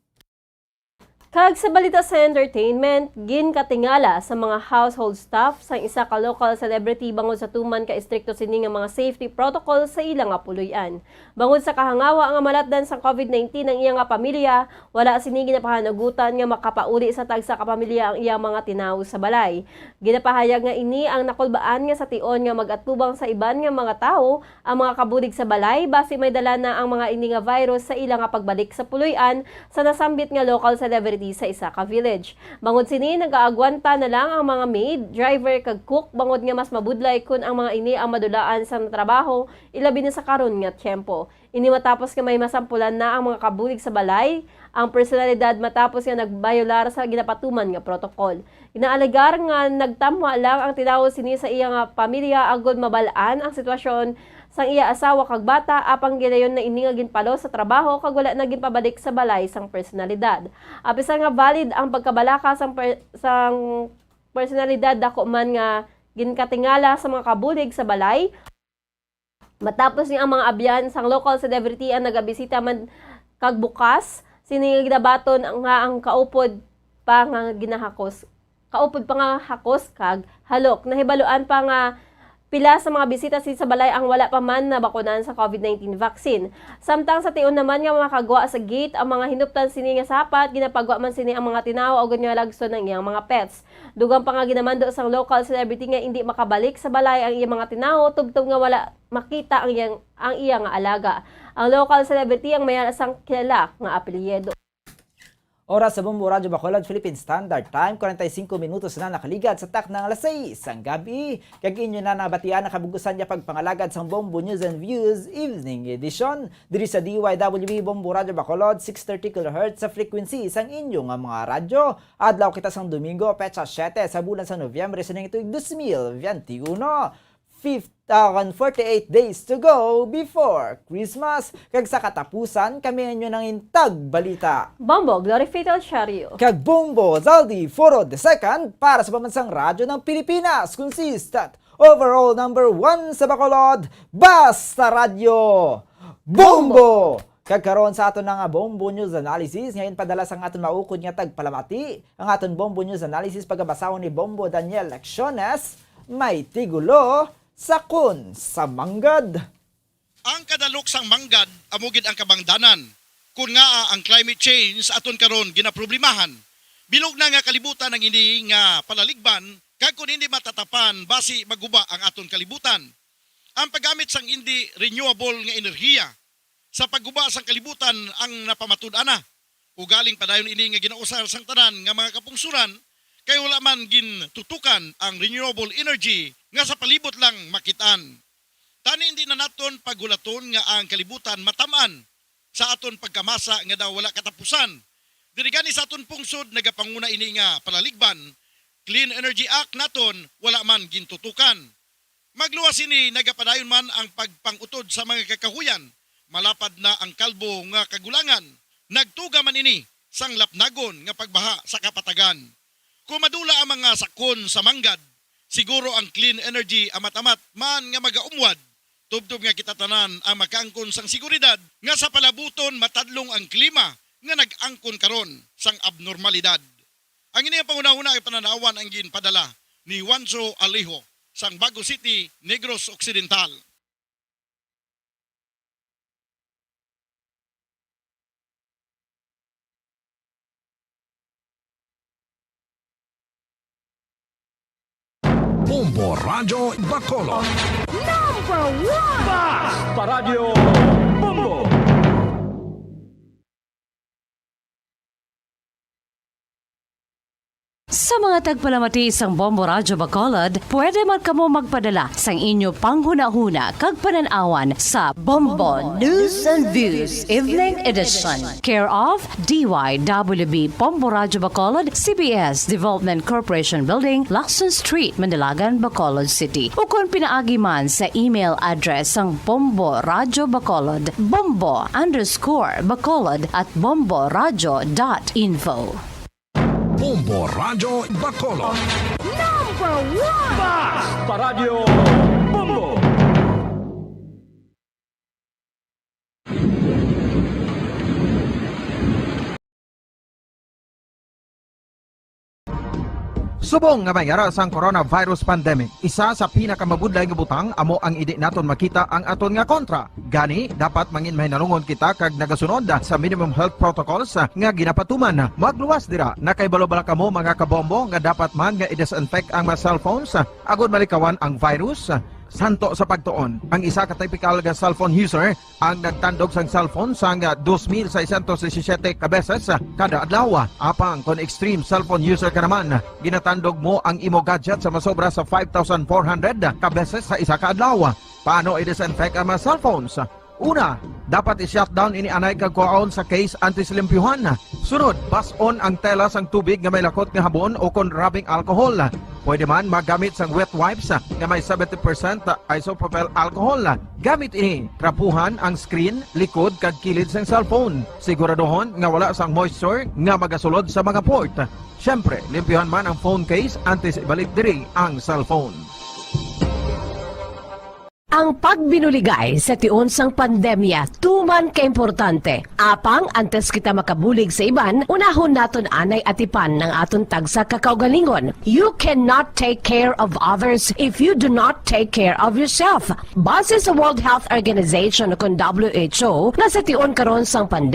Kag sa balita sa entertainment, ginkatingala sa mga household staff sang isa ka local celebrity bangod sa tuman ka istrikto sini nga mga safety protocol sa ila nga puloy-an. Bangod sa kahangawa nga malatdan sang covid nineteen ang iya nga pamilya, wala sini ginapahanagutan nga makapauli sa tagsa ka pamilya ang iya mga tinawo sa balay. Ginapahayag nga ini ang nakulbaan nga sa tion nga mag-atubang sa iban nga mga tawo ang mga kabulig sa balay, basi may dala na ang mga ini nga virus sa ila nga pagbalik sa puloy-an sa nasambit nga local celebrity sa isa ka village. Bangod sini, nagaagwanta na lang ang mga maid, driver, kag cook, bangod nga mas mabudlay kun ang mga ini ang madulaan sa trabaho, ilabi na sa karon nga tiyempo. Ini matapos nga may masampulan na ang mga kabulig sa balay, ang personalidad matapos nga nagbayolar sa ginapatuman nga protokol. Ginaalegar nga nagtamwa lang ang tinawo sini sa iya nga pamilya agod mabal-an ang sitwasyon sang iya asawa kag bata, apang gilayon na ini nga ginpalos sa trabaho kag wala na ginpabalik sa balay sang personalidad. Apisar nga valid ang pagkabalaka sang per-, sang personalidad, dako man nga ginkatingala sa mga kabulig sa balay. Matapos ni ang mga abyan sang local celebrity ang nagabisita man kag bukas, sini nga ginabaton nga ang kaupod pa nga ginahakos, kaupod pa nga hakos kag halok. Nahibaluan pa nga pila sa mga bisita sini sa balay ang wala pa man nabakunan sa covid nineteen vaccine. Samtang sa tion naman nga makagwa sa gate ang mga hinuptan sini nga sapat, ginapagwa man sini ang mga tinawo agod nga lagson ang iyang mga pets. Dugang pa nga ginamando sang local celebrity nga indi makabalik sa balay ang iya mga tinawo tubtob nga wala makita ang iyang, ang iya nga alaga. Ang local celebrity ang may sang kilala nga apelyido. Oras sa Bombo Radyo Bacolod, Philippine Standard Time, kwarenta y singko minutos na nakaligad sa takna nga alas sais sang gabi. Kag inyo na nabatian ang kabug-usan nga pagpangalagad sang Bombo News and Views Evening Edition diri sa D Y W B Bombo Radyo Bacolod, six thirty kilohertz sa frequency sang inyo nga mga radyo. Adlaw kita sang Domingo, petsa siete sa bulan sa Nobyembre sa ning tuig dos mil veintiuno. Fifth, uh, forty-eight days to go before Christmas. Kag sa katapusan, kami inyo nang intag balita. Bombo Glory Fatal Shario. Kag Bombo Zaldi Foro the second para sa Pambansang Radyo ng Pilipinas. Consistent overall number one sa Bacolod. Basta Radyo. Bombo! Kag karon sa aton nga Bombo News Analysis, nga ginpadala sang aton maukod nga tagpalamati, ang aton Bombo News Analysis pagabasahon ni Bombo Daniel Lecciones, may tigulo, Sakon sa Manggad. Ang kadalok sang manggad amo gid ang kabangdanan, kun ngaa ang climate change sa aton karon ginaproblemahan. Bilog na nga kalibutan ang ini nga palaligban, kag kun hindi matatapan, basi maguba ang aton kalibutan. Ang paggamit sang indi renewable nga enerhiya sa pagguba sang kalibutan ang napamatud-an na. Ugaling padayon ini nga ginausar sang tanan nga mga kapungsuran, kay wala man gintutukan ang renewable energy nga sa palibot lang makit-an. Tani, hindi na naton paghulaton nga ang kalibutan matam-an sa aton pagkamasa nga daw wala katapusan. Diri gani sa aton pungsod nagapanguna ini nga palaligban, Clean Energy Act naton wala man gintutukan. Magluwas sini, nagapadayon man ang pagpang-utod sa mga kakahuyan, malapad na ang kalbo nga kagulangan, nagtuga man ini sang lapnagon nga pagbaha sa kapatagan. Kung madula ang mga sakon sa manggad, siguro ang Clean Energy amat-amat man nga magaumwad, tubtob nga kita tanan ang makaangkon sang seguridad nga sa palabuton matadlong ang klima nga nag-angkon karon sang abnormalidad. Ang ini nga panghunahuna nga panan-awan ang ginpadala ni Juanzo Alejo sang Bago City, Negros Occidental. Bombo Radyo Bacolod. Number one! Bas! Paradyo Bombo! Sa mga tagpalamati sang Bombo Radyo Bacolod, pwede man kamo magpadala sang inyo panghunahuna kag panan-awan sa Bombo News and Views Evening Edition, care of D Y W B Bombo Radyo Bacolod, C B S Development Corporation Building, Lacson Street, Mandilagan, Bacolod City, ukon pinaagi man sa email address sang Bombo Radyo Bacolod, bombo underscore bacolod at bombo radyo dot info. Bombo Radyo Bacolod. Number one! Bas! Paradyo Bombo! Subong nga may ara sang coronavirus pandemic, isa sa pinakamabudlay nga butang amo ang indi naton makita ang aton nga kontra. Gani, dapat mangin mahinalungon kita kag nagasunod sa minimum health protocols nga ginapatuman. Magluwas dira, nakahibalo bala kamo, mga kabombo, nga dapat man nga i-disinfect ang mga cellphones agod malikawan ang virus? Santo sa pagtuon, ang isa ka typical nga cellphone user ang nagtandog sang cellphone sang dos mil seiscientos disisiete ka beses kada adlaw. Apang kon extreme cellphone user ka naman, ginatandog mo ang imo gadget sa masobra sa five thousand four hundred ka beses sa isa ka adlaw. Paano i-disinfect ang mga cellphones? Una, dapat i-shutdown ini anay kag kuhaon sa case antes limpyuhan. Sunod, bas-on ang tela sang tubig nga may lakot nga habon ukon rubbing alcohol. Pwede man magamit sang wet wipes nga may seventy percent isopropyl alcohol. Gamit ini, trapuhan ang screen, likod, kag kilid sang cellphone. Siguraduhon nga wala sang moisture nga magasulod sa mga port. Siyempre, limpyuhan man ang phone case antes ibalik diri ang cellphone. Ang pagbinuligay sa tion sang pandemya tuman ka importante. Apang antes kita makabulig sa iban, unahon naton anay atipan ang aton tagsa ka kaugalingon. You cannot take care of others if you do not take care of yourself. Base sa World Health Organization, ukon W H O, nga sa tion karon sang pandemya,